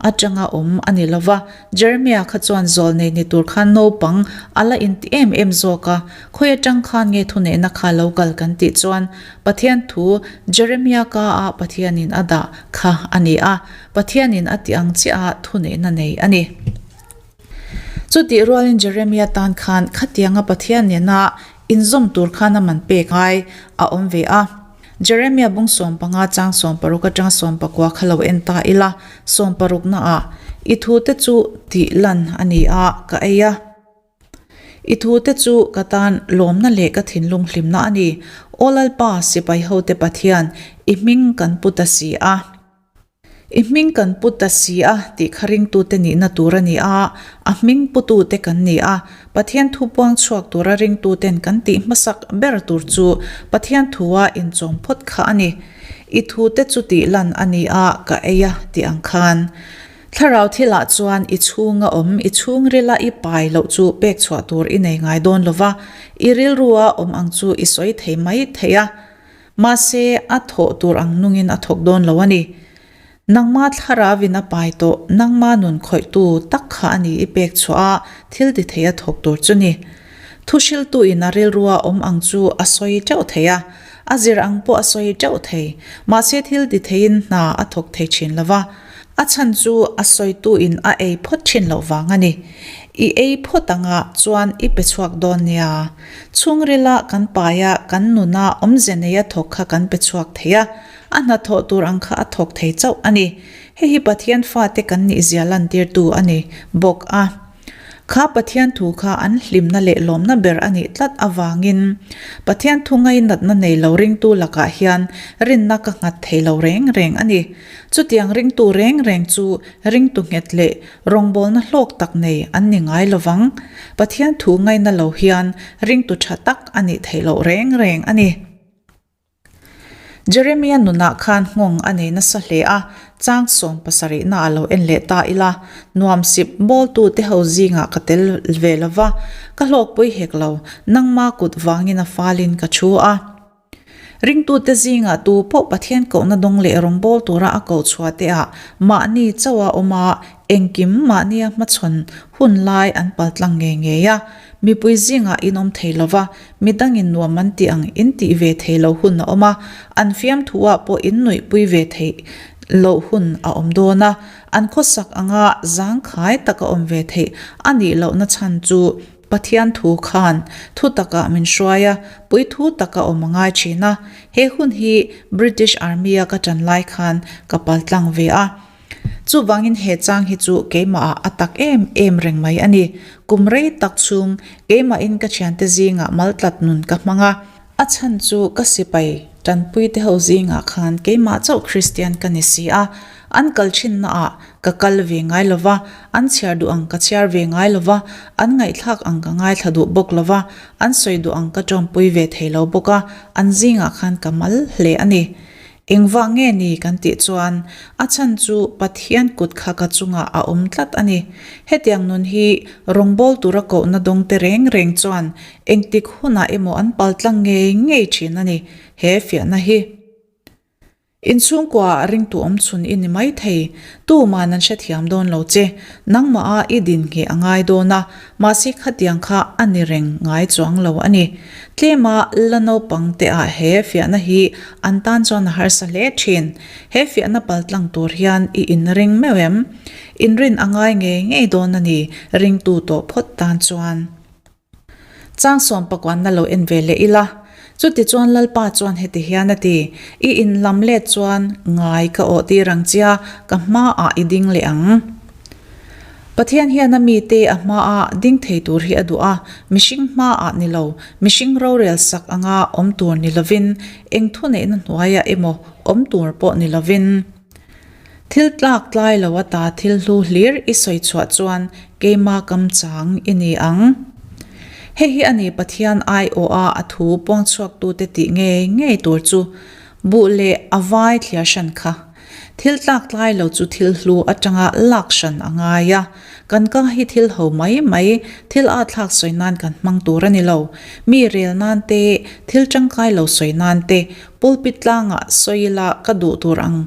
aṭanga awm a ni lo va, Jeremia kha chuan zawlnei ni tur khan naupang a la inti em em zawk a, khawi aṭang khan nge thuneihna kha lo kal kan tih chuan Pathian thu Jeremia ka ah Pathianin a dah kha a ni a, Pathianin a tih ang chiah a thuneihna nei a ni. Chutih rualin Jeremia tan khan khatianga Pathian nena inzawm tur khan a man pek ngai a awm ve a. Jeremia bung 15 chang 60 atanga 19 kha lo en ta ila, 60 naah, I thute chu tih lan a ni a, ka ei a. I thute chu ka tan lawmna leh ka thinlung hlimna a ni. Aw Lalpa, sipai hote Pathian, i hming kan pu ta si a. I hming kan pu ta si a tih kha ringtute nihna tur a ni a, a hming putute kan ni a. Pathian thu puang chhuak tura ringtuten kan tih hmasak ber tur chu Pathian thua inchawm phawt kha a ni. I thute chu tih lan a ni a, ka ei a tih ang khan. Thlarau thilah chuan i chhunga awm, i chhungrila i pai loh chu pek chhuah tur i nei ngai dawn lo va, i rilrua awm ang chu i sawi thei mai thei a. Mahse, a thawh tur ang nungin a thawk dawn lo a ni. Nangma thlarauin a pai tawh, nangma nun khawihtu tak kha a ni i pek chhuah a, thil ti thei a thawk tur chu ni. Thuhriltuin a rilrua awm ang chu a sawi teuh thei a, a zir ang pawh a sawi teuh thei, mahse thil ti theiin hna a thawk thei thin lo va, a chhan chu a sawituin a ei phawt thin loh vang a ni. I ei phawt anga chuan i pe chhuak dawn nia. Chhungrila kan paia kan nuna awmze neia thawk kha kan pe chhuak thei a, A hnathawh tur ang kha a thawk thei chauh a ni. Hei hi Pathian fate kan nihzia lantirtu a ni bawk a. Kha Pathian thu kha an hlimna leh lawmna ber a nih tlat avangin Pathian thu ngainatna nei lo ringtu lakah hian rinna ka nghat thei lo reng reng a ni. Chutiang ringtu reng reng chu ringtu nghet leh rawngbawlna hlawk tak nei an ni ngai lovang. Pathian thu ngaina lo hian ringtu tha tak a nih theih loh reng reng a ni. Jeremia nunah khan nghawng a nei nasa hle a, chang 70 na a lo en leh ta ila, nuam sip bawltute ho zingah ka tel ve lo va, ka hlawkpui hek lo, nangma kut vangin a falin ka thu a. Ringtute zingah tu pawh Pathian kohna dawng leh rawngbâwl tura a koh chhuah te ah mahni chauha awm a, engkim mahnia hmachhawn hun lai an paltlang ngei ngei a, mipui zingah in awm thei lo va, Midangin nuam an tih ang in tih ve thei lo hun a awm a, an fiamthu ah pawh in nuihpui ve theih loh hun a awm dawn a, an khawsak anga zangkhai taka awm ve theih a nih lohna chhan chu Pathian thu khan thu takah min hruai a, puithu taka awm a ngai thin a, he hun hi British Army a ka tan lai khan ka paltlang ve a. Chuvangin he chang hi chu keimahah a tak em em reng mai a ni. Kum rei tak chhung keimahin ka thiante zingah maltlat nun ka hmang a. A chhan chu ka sipai tanpuite ho zingah khan keimah chauh Kristian ka ni si a. An kal thinnaah ka kal ve ngai lo va, an chhiar duh ang ka chhiar ve ngai lo va, an ngaihthlak ang ka ngaithla duh bawk lo va, an sawi duh ang ka tawmpui ve thei lo bawk a, an zingah khan ka mal hle a ni. Engvah nge ni kan tih chuan a chhan chu Pathian kut kha ka chungah a awm tlat a ni. Hetiang nun hi rawngbâwl tura kohna dawngte reng reng chuan engtik hunah emaw an paltlang ngei ngei thin a ni he fiahna hi. Inchhungkuaah ringtu awmchhun i ni mai thei, tuman an hrethiam dawn lo che, nangmah a i din ngheh a ngai dawn a, mahse khatiang kha a ni reng ngai chuang lo a ni. Tlema la naupang te ah he fiahna hi an tan chuan a harsa hle thin. He fiahna paltlang tur hian i inring meuh em? Inrin a ngai ngei ngei dawn a ni, ringtu tawh phawt tan chuan. Chang sawm pakuanna lo en ve leh ila. Chutichuan Lalpa chuan heti hian a ti, I inlam let chuan ngai ka awh tir ang chia, ka hmaah i ding leh ang. Pathian hian a mite a hmaa ding thei tur hi a duh a, mihring hmaah ni lo, mihring rorel sak anga awm tur ni lovin, eng thuneihna hnuaiah emaw awm tur pawh ni lovin. Thil tlak tlai lo ata thil hlu hlir i sawi chhuah chuan keima kam chang i ni ang. Hei hi a ni Pathian aiawha a thu puangchhuaktute tih ngei ngei tur chu, buh leh a vai thliar hran kha. Thil tlak tlai lo chu thil hlu atanga lak hran a ngai a, kan ka hi thil ho mai mai, thil a thlak sawi nan kan hmang tur a ni lo. Mi rel nan te, thil tangkai lo sawi nan te, pulpit tlangah sawi ila ka duh tur ang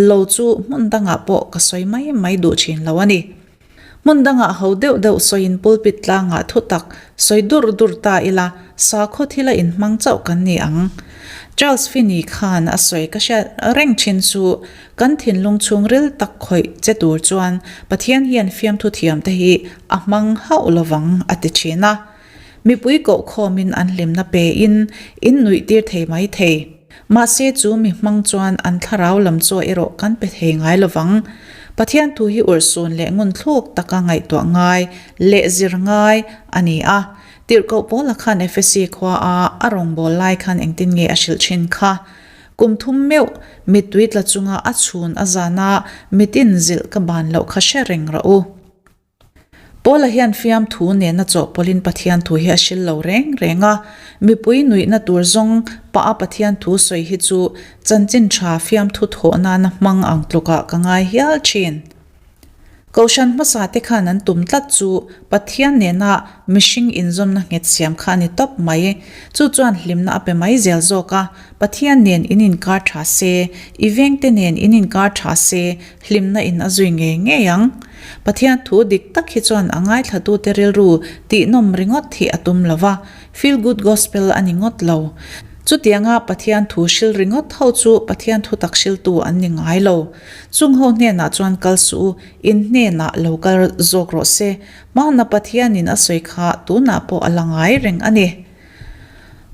lo chu hmun dangah pawh ka sawi mai mai duh thin lo a ni. Hmun dangah ho deuh deuh sawiin pulpit tlangah thutak sawi dur dur ta ila, sakhaw thila inhmang chauh kan ni ang. Charles Finney khan a sawi ka hriat reng thin chu, kan thinlung chhungril tak khawih che tur chuan Pathian hian fiamthu thiamte hi a hmang hauh lovang a ti thin a. Mipui koh khawmin an hlimna pein in nuih tir thei mai thei. Mahse chu mi hmang chuan an thlarau lam chaw erawh kan pe thei ngai lovang. Pathian thu hi urhsun leh ngun thluk taka ngaihtuah ngai leh zir ngai a ni a. Tirhkoh Paula khan Efesi khua a a rawngbâwl lai khan engtin nge a hrilh thin kha? Kum thum meuh mittui tla chunga a chhun a zana mitin zilh ka ban loh kha hre reng rawh u. Paula hian fiamthu nena chawhpawlhin Pathian thu hi a hril lo reng reng a, mipui nuihna tur zawng pah a Pathian thu sawi hi chu chanchin tha fiamthu thawh nana hmang ang tlukah ka ngai hial thin. Kohhran hmasa te khan an tum tlat chu Pathian nena mihring inzawmna nghet siam kha a ni tawp mai. Chu chuan hlimna a pe mai zel zawk a, Pathian nen in inkar tha se, i vengte nen in inkar tha se, hlimna in a zui ngei ngei ang. Pathian thu dik tak hi chuan a ngaithlatute rilru tihnawm ringawt hi a tum lo va, feel good gospel a ni ngawt lo. Chutianga Pathian thu hril ringawt ho chu Pathian thutak hriltu an ni ngai lo. Chung ho hnenah chuan kal suh u, in hnenah lo kal zawk rawh se. Hmana Pathianin a sawi kha tunah pawh a la ngai reng a ni.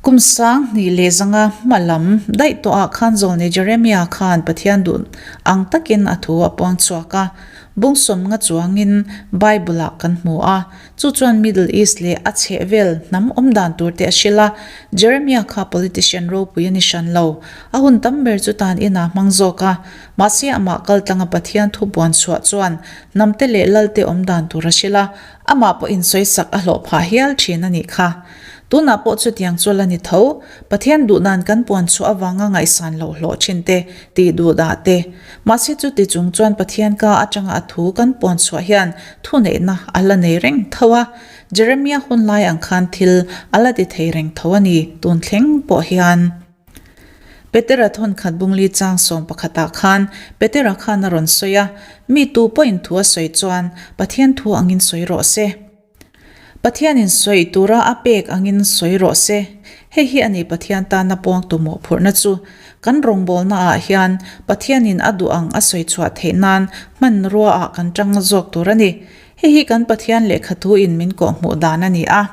Kum sang hnih leh zanga hma lam daih tawhah khan Zawlnei Jeremia khan Pathian duh ang takin a thu a puang chhuak a, bungsawm nga chuangin Bible-ah kan hmu a. Chu chuan Middle East leh a chhehvel hnam awm dan tur te a hrilh a, Jeremia kha politician ropui a ni hran lo. A hun tam ber chu tan inah hmang zawk a, mahse amah kaltlanga Pathian thu buan chhuah chuan hnamte leh lalte awm dan tur a hrilh a, amah pawh insawisak a hlawh phah hial thin a nih kha. Tunah pawh chutiang chu la ni tho. Pathian duhdan kan puan chhuah avanga ngaihsan loh hlawh thin te, tih duhdah te. Mahse chuti chung chuan Pathian ka atanga a thu kan puan chhuah hian thuneihna a la nei reng tho a. Jeremia hun lai ang khan thil a la ti thei reng tho a ni tun thleng pawh hian. Petera thawnkhat bungli chang sawm pakhatah khan Petera khan a rawn sawi a, Mi tu pawhin thu a sawi chuan Pathian thu angin sawi rawh se. Pathianin sawi tura a pek angin sawi rawh se. Hei hi a ni Pathian tana puangtu mawhphurhna chu. Kan rawngbawlnaah hian Pathianin a duh ang a sawi chhuah theih nan hmanruaah kan tang zawk tur a ni. Hei hi kan Pathian lehkhathu in min kawhhmuh dan a ni a.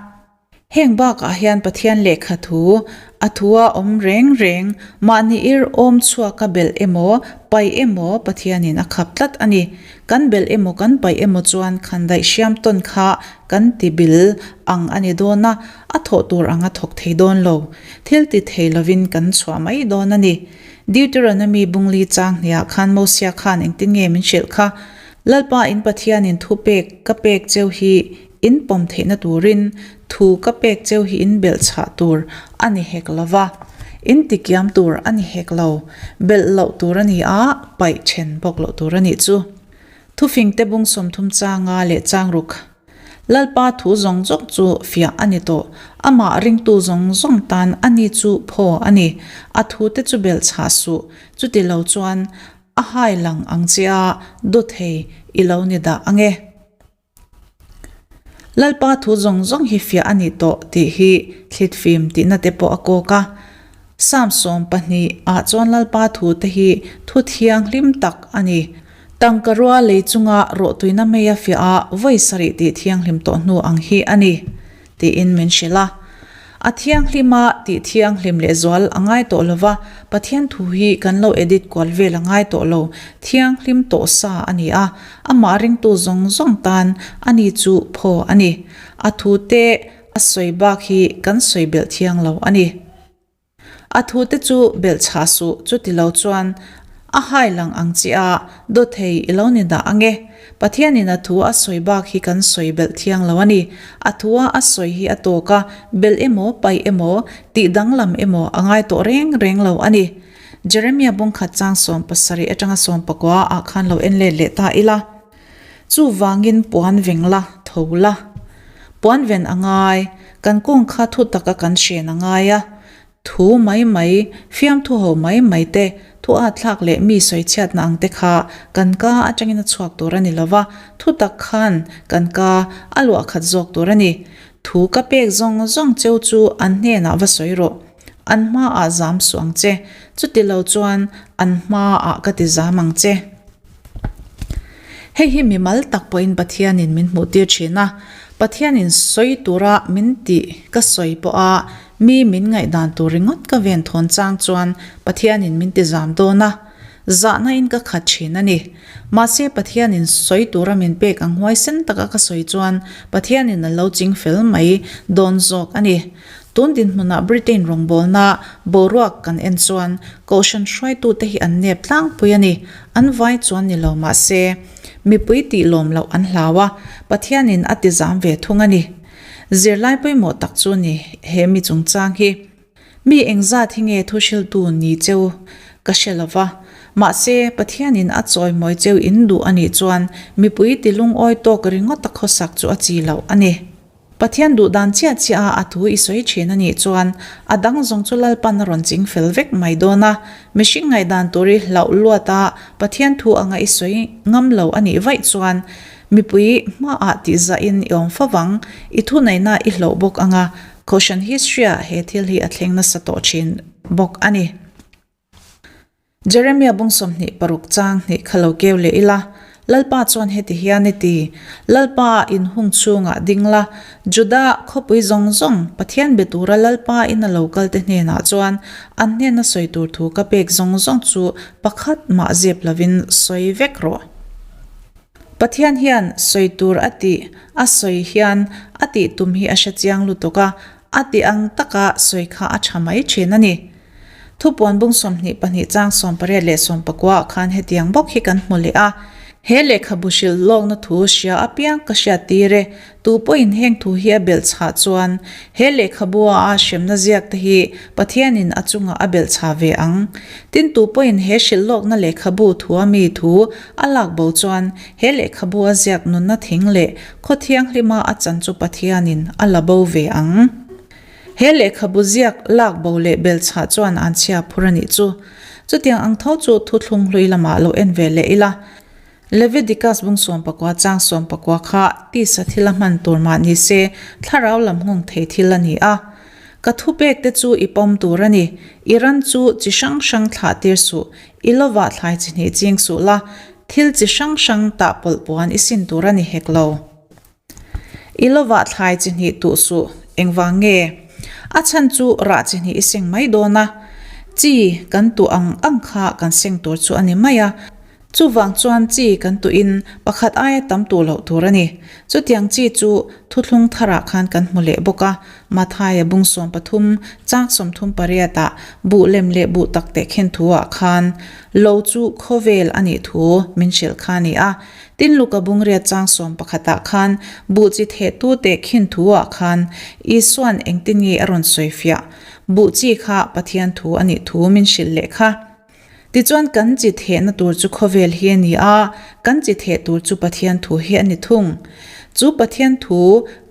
Heng bakah hian Pathian lehkha thu, a thua awm reng reng, mahni ir awm chhuaka belh emaw, paih emaw Pathianin a khap tlat a ni. Kan belh emaw kan paih emaw chuan khandaih hriam tawn kha kan ti bil ang a ni dawn a, a thawh tur ang a thawk thei dawn lo. Thil ti thei lovin kan chhuah mai dawn a ni. Deuteronomy bungli chang hniah khan Mosia khan engtin nge min hrilh kha? Lalpa in Pathianin thupek ka pek cheu hi In pawm theihna turin thu ka pek cheu hi in belh chhah tur a ni hek lo va, in tikiam tur a ni hek lo, belh loh tur a ni a, paih then bawk loh tur a nih chu. Thufingte bung 30 changa leh changruk Lalpa thu zawng zawng chu fiah a ni tawh, amah ringtu zawng zawng tan a ni chu phaw a ni, a thute chu belh chhah suh, chuti lo chuan a hai lang ang che a, dawthei i lo ni dah ang e. Lalpa thu zawng zawng hi fiah a ni tawh tih hi thlitfim tihna te pawh a kawk a. Psalm 12 ah chuan Lalpa thu te hi thu thianghlim tak a ni. Tangka rua lei chunga rawhtuina meia fiah a vawi sarih tih thianghlim tawh hnu ang hi a ni. Tiin min hrilh a. A thianghlim a tih thianghlim lehzual a ngai tawh lo va, Pathian thu hi kan lo edit kual vel a ngai tawh lo, thianghlim tawh sa a ni a, amah ringtu zawng zawng tan a ni chu phaw a ni. A thu te a sawi bak hi kan sawi belh thiang lo a ni. A thute chu belh chhah suh, chuti lo chuan a hai lang ang che a, dawthei i lo ni dah ang e. Pathianin a thu a sawi bak hi kan sawi belh thiang lo a ni. A thua a sawi hi a tawk a, belh emaw, paih emaw, tih danglam emaw a ngai tawh reng reng lo a ni. Jeremia bungkhat chang 17 atanga 19 ah khan lo en let leh ta ila. Chuvangin puan veng la, tho la. Puan ven a ngai, kan kawng kha thu taka kan hren a ngai a. Thu mai mai, fiamthu ho mai mai te, thu atthlak leh mi sawichhiatna ang te kha kan ka atangin a chhuak tur a ni lo va, thu tak khan kan ka a luah khat zawk tur a ni. Thu ka pek zawng zawng cheu chu an hnenah va sawi rawh. An hmaah zam suh ang che, chuti lo chuan an hmaah ka ti zam ang che. Hei hi mimal tak pawhin Pathianin min hmuhtir thin a, Pathianin sawi tura min tih ka sawi pawha mi min ngaihdan tur ringawt ka ven thawn chang chuan Pathianin min ti zam dawn a, zahna in ka khat thin a ni. Mahse Pathianin sawi tura min pek ang huaisen taka ka sawi chuan Pathianin a lo ching fel mai dawn zawk a ni. Tun dinhmunah Britain rawngbawlna boruak kan en chuan Kohhran hruaitute hi an nep tlangpui a ni. An vai chuan ni lo mah se, mipui tih lawm loh an hlau a, Pathianin a ti zam ve thung a ni. Zirlai pawimawh tak chu ni he mi chungchang hi. Mi engzat hi nge thuhriltu ni cheu ka hre lo va, mahse Pathianin a chawimawi cheu in duh a nih chuan mipui ti lungawi tawk ringawt a khawsak chu a chi loh a ni. Pathian duh dan chiah chiah a a thu i sawi thin a nih chuan a dang zawng chu Lalpan a rawn ching fel vek mai dawn a, mihring ngaihdan tur i hlauh luat a Pathian thu anga i sawi ngam lo a nih vaih chuan mipui hmaah tihzahin i awm fo vang, i thuneihna i hloh bawk anga Kohhran history-ah he thil hi a thleng nasa tawh thin bawk a ni. Jeremia bung 26 chang hnih kha lo keu leh ila, Lalpa chuan heti hian i ti, Lalpa inhung chhungah ding la, Juda khawpui zawng zawng, Pathian be tura Lalpa in a lo kalte hnenah chuan an hnena sawi tur thu ka pek zawng zawng chu pakhat mah zep lovin sawi vek rawh. Pathian hian sawi tur a tih a sawi hian a tih tum hi a hre chiang lutuk a, a tih ang taka sawi kha a tha mai thin a ni. Thupuan bung 22 chang 18 leh 19 ah khan hetiang bawk hi kan hmu leh a, He lehkhabu hrilh lawkna thu hria apiang ka hriat tir e, tu pawhin heng thu hi a belh chhah chuan he lehkhabua a hremna ziak te hi Pathianin a chungah a belh chhah ve ang. Tin tu pawhin he hrilh lawkna lehkhabu thua mi thu A lak bo chuan he lehkhabu a ziak nunna thing leh khaw thianghlima a chan chu Pathianin a la bo ve ang. He lehkhabu ziak lak bo leh belchhah chuan an chhia phur a nih chu. Chutiang ang tho chu thuthlung hlui lamah lo en ve leh ila. Leviticus bung 19 chang 19 kha tisa thila hman tur mah ni se thlarau lam nghawng thei thil a ni a. Ka thupek te chu i pawm tur a ni. I ran chu chi hrang hrang thlah tir suh. I lovah thlai chi hnih ching suh la, thil chi hrang hrang tah pawlh puan i sin tur a ni hek lo. I lovah thlai chi hnih tuh suh, engvang nge? A chhan chu rah chi hnih i seng mai dawn a, chi kan tuh ang ang kha kan seng tur chu a ni mai a. Chuvang chuan chi kan tuhin pakhat aia tam tuh loh tur a ni. Chutiang chi chu thuthlung tharah khan kan hmu leh bawk a, Mathaia bung 13 chang 38 ah buh lem leh buh tak teh khen thu ah khan lo chu khawvel a nih thu min hrilh kha a ni a. Tin Luka bung riat chang 11 ah khan buh chi thehtu teh khin thu ah khan Isuan engtin nge a rawn sawifiah buh chi kha Pathian thu a nih thu min hrilh leh kha. Tichuan kan chi thehna tur chu khawvel hi a ni a, kan chi theh tur chu Pathian thu hi a ni thung. Chu Pathian thu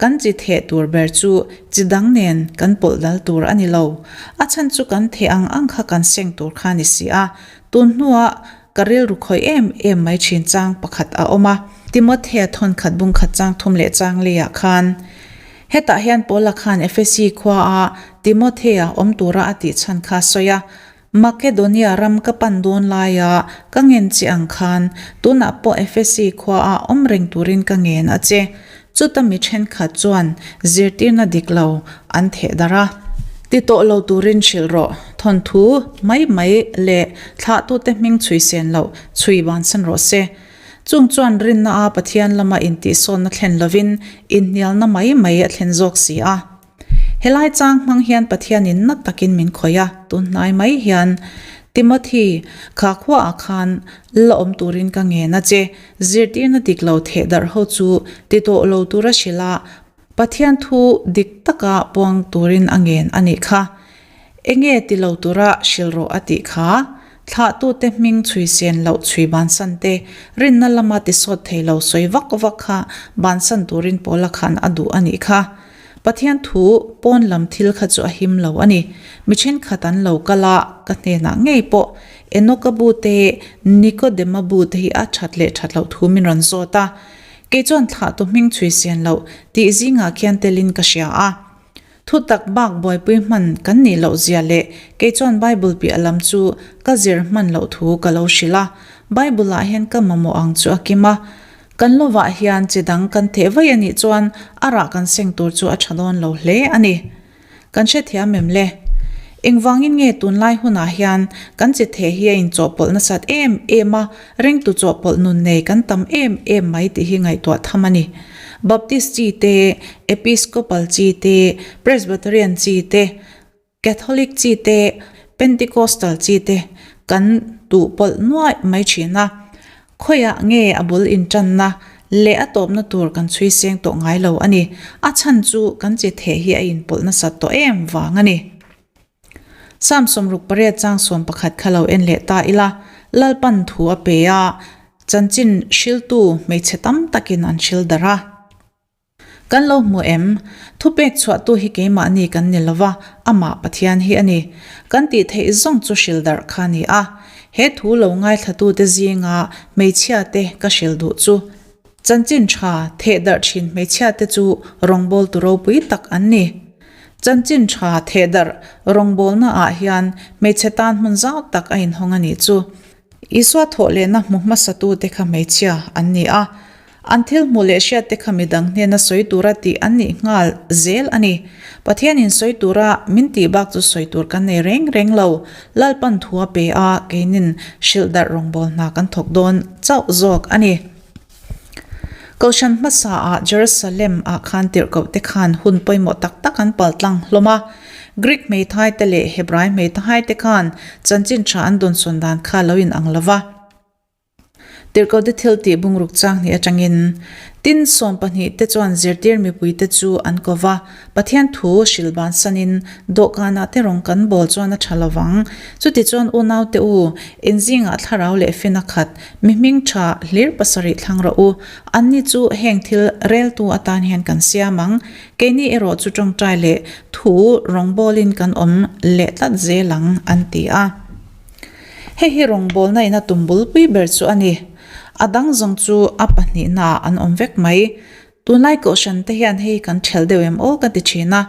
kan chi theh tur ber chu chi dang nen kan pawlh dal tur a ni lo. A chhan chu kan theh ang ang kha kan seng tur kha a ni si a. Tun hnuah ka rilru khawih em em mai thin chang pakhat a awm a. Timothea thawnkhat bungkhat chang thum leh chang leiah khan hetah hian Paula khan Efesi khuaa Timothea awm tura a tih chhan kha a sawi a. Makedonia ram ka pan dawn laia ka ngen che ang khan, tunah pawh Efesi khuaah awm reng turin ka ngen a che. Chuta mi thenkhat chuan zirtirna dik lo an theh darh a. Ti tawh lo turin hrilh rawh. Thawnthu mai mai leh thlahtute hming chhui sen loh chhui bansan rawh se. Chung chuan rinna a Pathian lama intihsawnna thlen lovin inhnialna mai mai a thlen zawk si a. Helai chang hmang hian Pathianin na takin min khawih a, tun hnai mai hian Timothy kha khuaah khan la awm turin ka ngen a che, zirtirna dik lo theh darh ho chu ti tawh lo tura hrilh a, Pathian thu dik taka puang turin a ngen a nih kha. Enge ti lo tura hrilh rawh a tih kha? Thlahtute hming chhui sen loh chhui bansan te, rinna lama tisawt thei lo sawi vak vak kha bansan turin Paula khan a duh a nih kha. Pathian thu pawn lam thil kha chu a him lo a ni. Mi thenkhat an lo kal a, ka hnenah ngei pawh Enoka bu te, Nikodema bu te hi a that leh that loh thu min rawn zawt a. Kei chuan thlahtu hming chhui sen loh tih zingah khian telin ka hria a. Thu tak bak buaipui hman kan nih loh zia leh kei chuan Bible piah lam chu ka zir hman loh thu ka lo hrilh a. Bible ah hian ka mamawh ang chu a kim a. Kan lovah hian chi dang kan theh vaih a nih chuan a rah kan seng tur chu a tha dawn lo hle a ni. Kan hrethiam em le? Engvangin nge tunlai hunah hian kan chi theh hi a inchawhpawlh nasat em em a, ringtu chawhpawlh nun nei kan tam em em mai tih hi ngaihtuah tham a ni. Baptist chi te, Episcopal chi te, Presbyterian chi te, Catholic chi te, Pentecostal chi te kan tuh pawlh nuaih mai thin a. Khawiah nge a bul intanna leh a tawpna tur kan chhui seng tawh ngai lo a ni. A chhan chu kan chi theh hi a inpawlh nasat tawh em vang a ni. Psalm 68 chang 11 kha lo en leh ta ila, Lalpan thu a pe a, chanchin hriltu hmeichhe tam takin an hril darh a. Kan lo hmu em? Thupek chhuahtu hi keimahni kan ni lova, amah Pathian hi a ni. Kan tih theih zawng chu hril darh kha a ni a. He thu lo ngaithlatute zinga hmeichhiate ka hril duh chu. Chanchin tha theh darh thin hmeichhiate chu rawngbawltu ropui tak an ni. Chanchin tha theh darh rawngbawlna ah hian hmeichhe tan hmun zau tak a inhawng a nih chu. Isua thawh lehna hmu hmasatute kha hmeichhia an ni a. An thil hmuh leh hriatte kha midang hnena sawi tura tih an nih nghal zel a ni. Pathianin sawi tura min tih bak chu sawi tur kan nei reng reng lo. Lalpan thu a pe a, keinin hrilh darh rawngbâwl hna kan thawk dawn chauh zawk a ni. Kohhran hmasa ah Jerusalem ah khan tirhkohte khan hun pawimawh tak tak an pal tlang hlawm a. Greek hmeithai te leh Hebrai hmeithai te khan chanchin tha an dawnsawn dan kha lo in ang lo va. Tirhkohte thil tih bungruk chang hnih atangin Tin, 12 te chuan zirtir mipuite chu an ko va, Pathian thu hrilh bansanin dawhkanah te rawng kan bawl chuan a tha lovang. Chutichuan unaute u, in zingah thlarau leh fin a khat, mi hming tha hlir pasarih thlang rawh u. Anni chu heng thil reltu atan hian kan siam ang. Keini erawh chu tawngtai leh thu rawngbawlin kan awm leh tlat zel ang, an ti a. Hei hi rawngbawlna in a tum bulpui ber chu a ni. A dang zawng chu a pahnihnaah an awm vek mai. Tunlai kohhran te hian hei kan ṭhelh deuh em aw ka ti ṭhin a,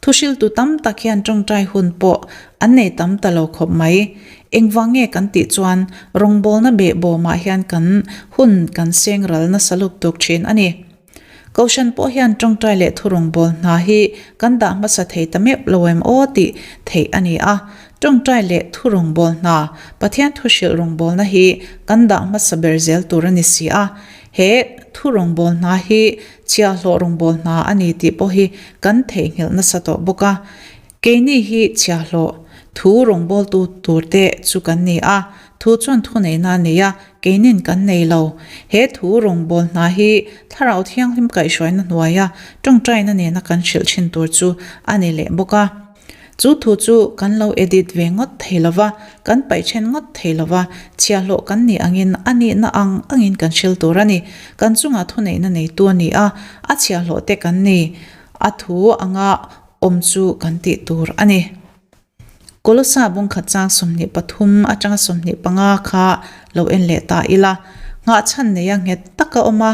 thuhriltu tam tak hian ṭawngṭai hun pawh an nei tam ta lo khawp mai. Engvang nge kan tih chuan rawngbawlna behbawmah hian kan hun kan seng ral nasa luk tuk ṭhin a ni. Kohhran pawh hian ṭawngṭai leh thu rawngbâwl hna hi kan dah hmasa thei ta meuh lo em aw tih theih a ni a. Ṭawngṭai leh thu rawngbâwl hna, Pathian thu hrilh rawngbâwlna hi kan dah hmasa ber zel tur a ni si a. He thu rawngbâwl hna hi chhiahhlawh rawngbâwl hna a ni tih pawh hi kan theihnghilh nasa tawh bawk a. Keini hi chhiahhlawh thu rawngbâwltu turte chu kan ni a, thu chuan thuneihna a nei a, keinin kan nei lo. He thu rawngbâwl hna hi Thlarau Thianghlim kaihhruaina hnuaia ṭawngṭaina nena kan hrilh ṭhin tur chu a ni leh bawk a. Chu thu chu kan lo edit ve ngawt thei lo va, kan paih ṭhen ngawt thei lo va, chhiahhlawh kan nih angin a nihna ang angin kan hril tur a ni. Kan chungah thuneihna neitu a ni a, a chhiahhlawhte kan ni. A thu anga awm chu kan tih tur a ni. Kolosa bungkhat chang 23 atanga 25 kha lo en leh ta ila, nghahchhan neia nghet taka awm a,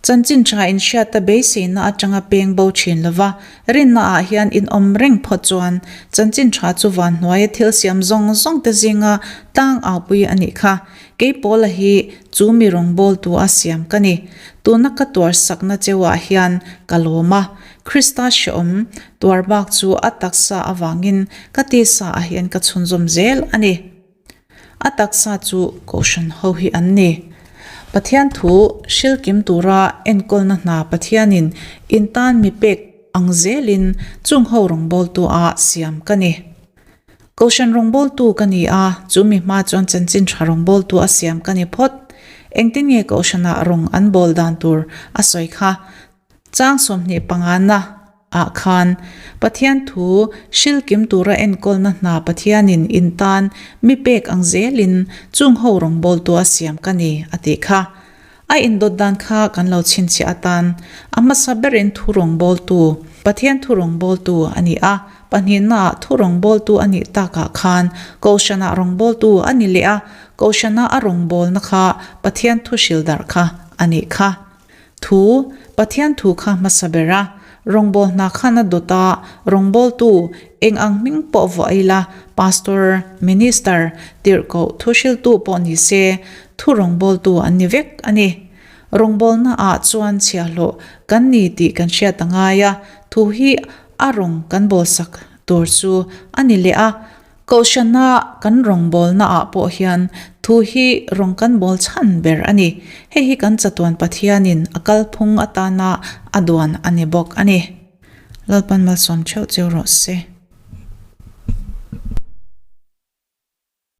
Chanchin tha inhriata beiseina atanga peng bo thin lova, rinna ah hian in awm reng phawt chuan chanchin tha chu van hnuaia thil siam zawng zawng te zinga tlang aupui a nih kha. Kei Paula hi chu mi rawngbawltu a siam ka ni. Tuna ka tuar sakna cheu ah hian ka lawm a, Krista hreawm tuar bak chu a taksa avangin ka tisa ah hian ka chhunzawm zel a ni. A taksa chu Kohhran ho hi an ni. Pathian thu hrilkim tura enkawlna hna Pathianin in tan mi pek ang zelin chung ho rawngbawltu a siam ka ni. Kohhran rawngbawltu ka ni a, chu mi hma chuan chanchin tha rawngbawltu a siam ka ni phawt. Engtin nge Kohhranah rawng an bawl dan tur a sawi kha? Chang 25 na ah khan Pathian thu hrilkim tura enkawlna hna Pathianin in tan mi pek ang zelin chung ho rawngbawltu a siam ka ni a tih kha. A indawt dan kha kan lo chhinchhiah atan a hmasa berin thu rawngbawltu, Pathian thu rawngbawltu a ni a, pahnihna ah thu rawngbawltu a nih takah khan Kohhranah rawngbawltu a ni leh a, Kohhrana a rawngbawlna kha Pathian thu hrildarh kha a nih kha. Thu, Pathian thu kha hmasa ber a, rawngbâwl hna khan a dawt a, rawngbâwltu, eng ang hming pawh vuah ila, pastor, minister, tirhkoh, thuhriltu pawh ni se, thu rawngbâwltu an ni vek a ni. Rawngbâwlna ah chuan chhiahhlawh kan ni tih kan hriat a ngai a, thu hi a rawng kan bâwlsak tur chu a ni leh a, Kohhrana kan rawngbawlna ah pawh hian thu hi rawng kan bawl chhan ber a ni. Hei hi kan chatuan Pathianin a kalphung atana a duan a ni bawk a ni. Lalpan malsawm theuh cheu rawh se.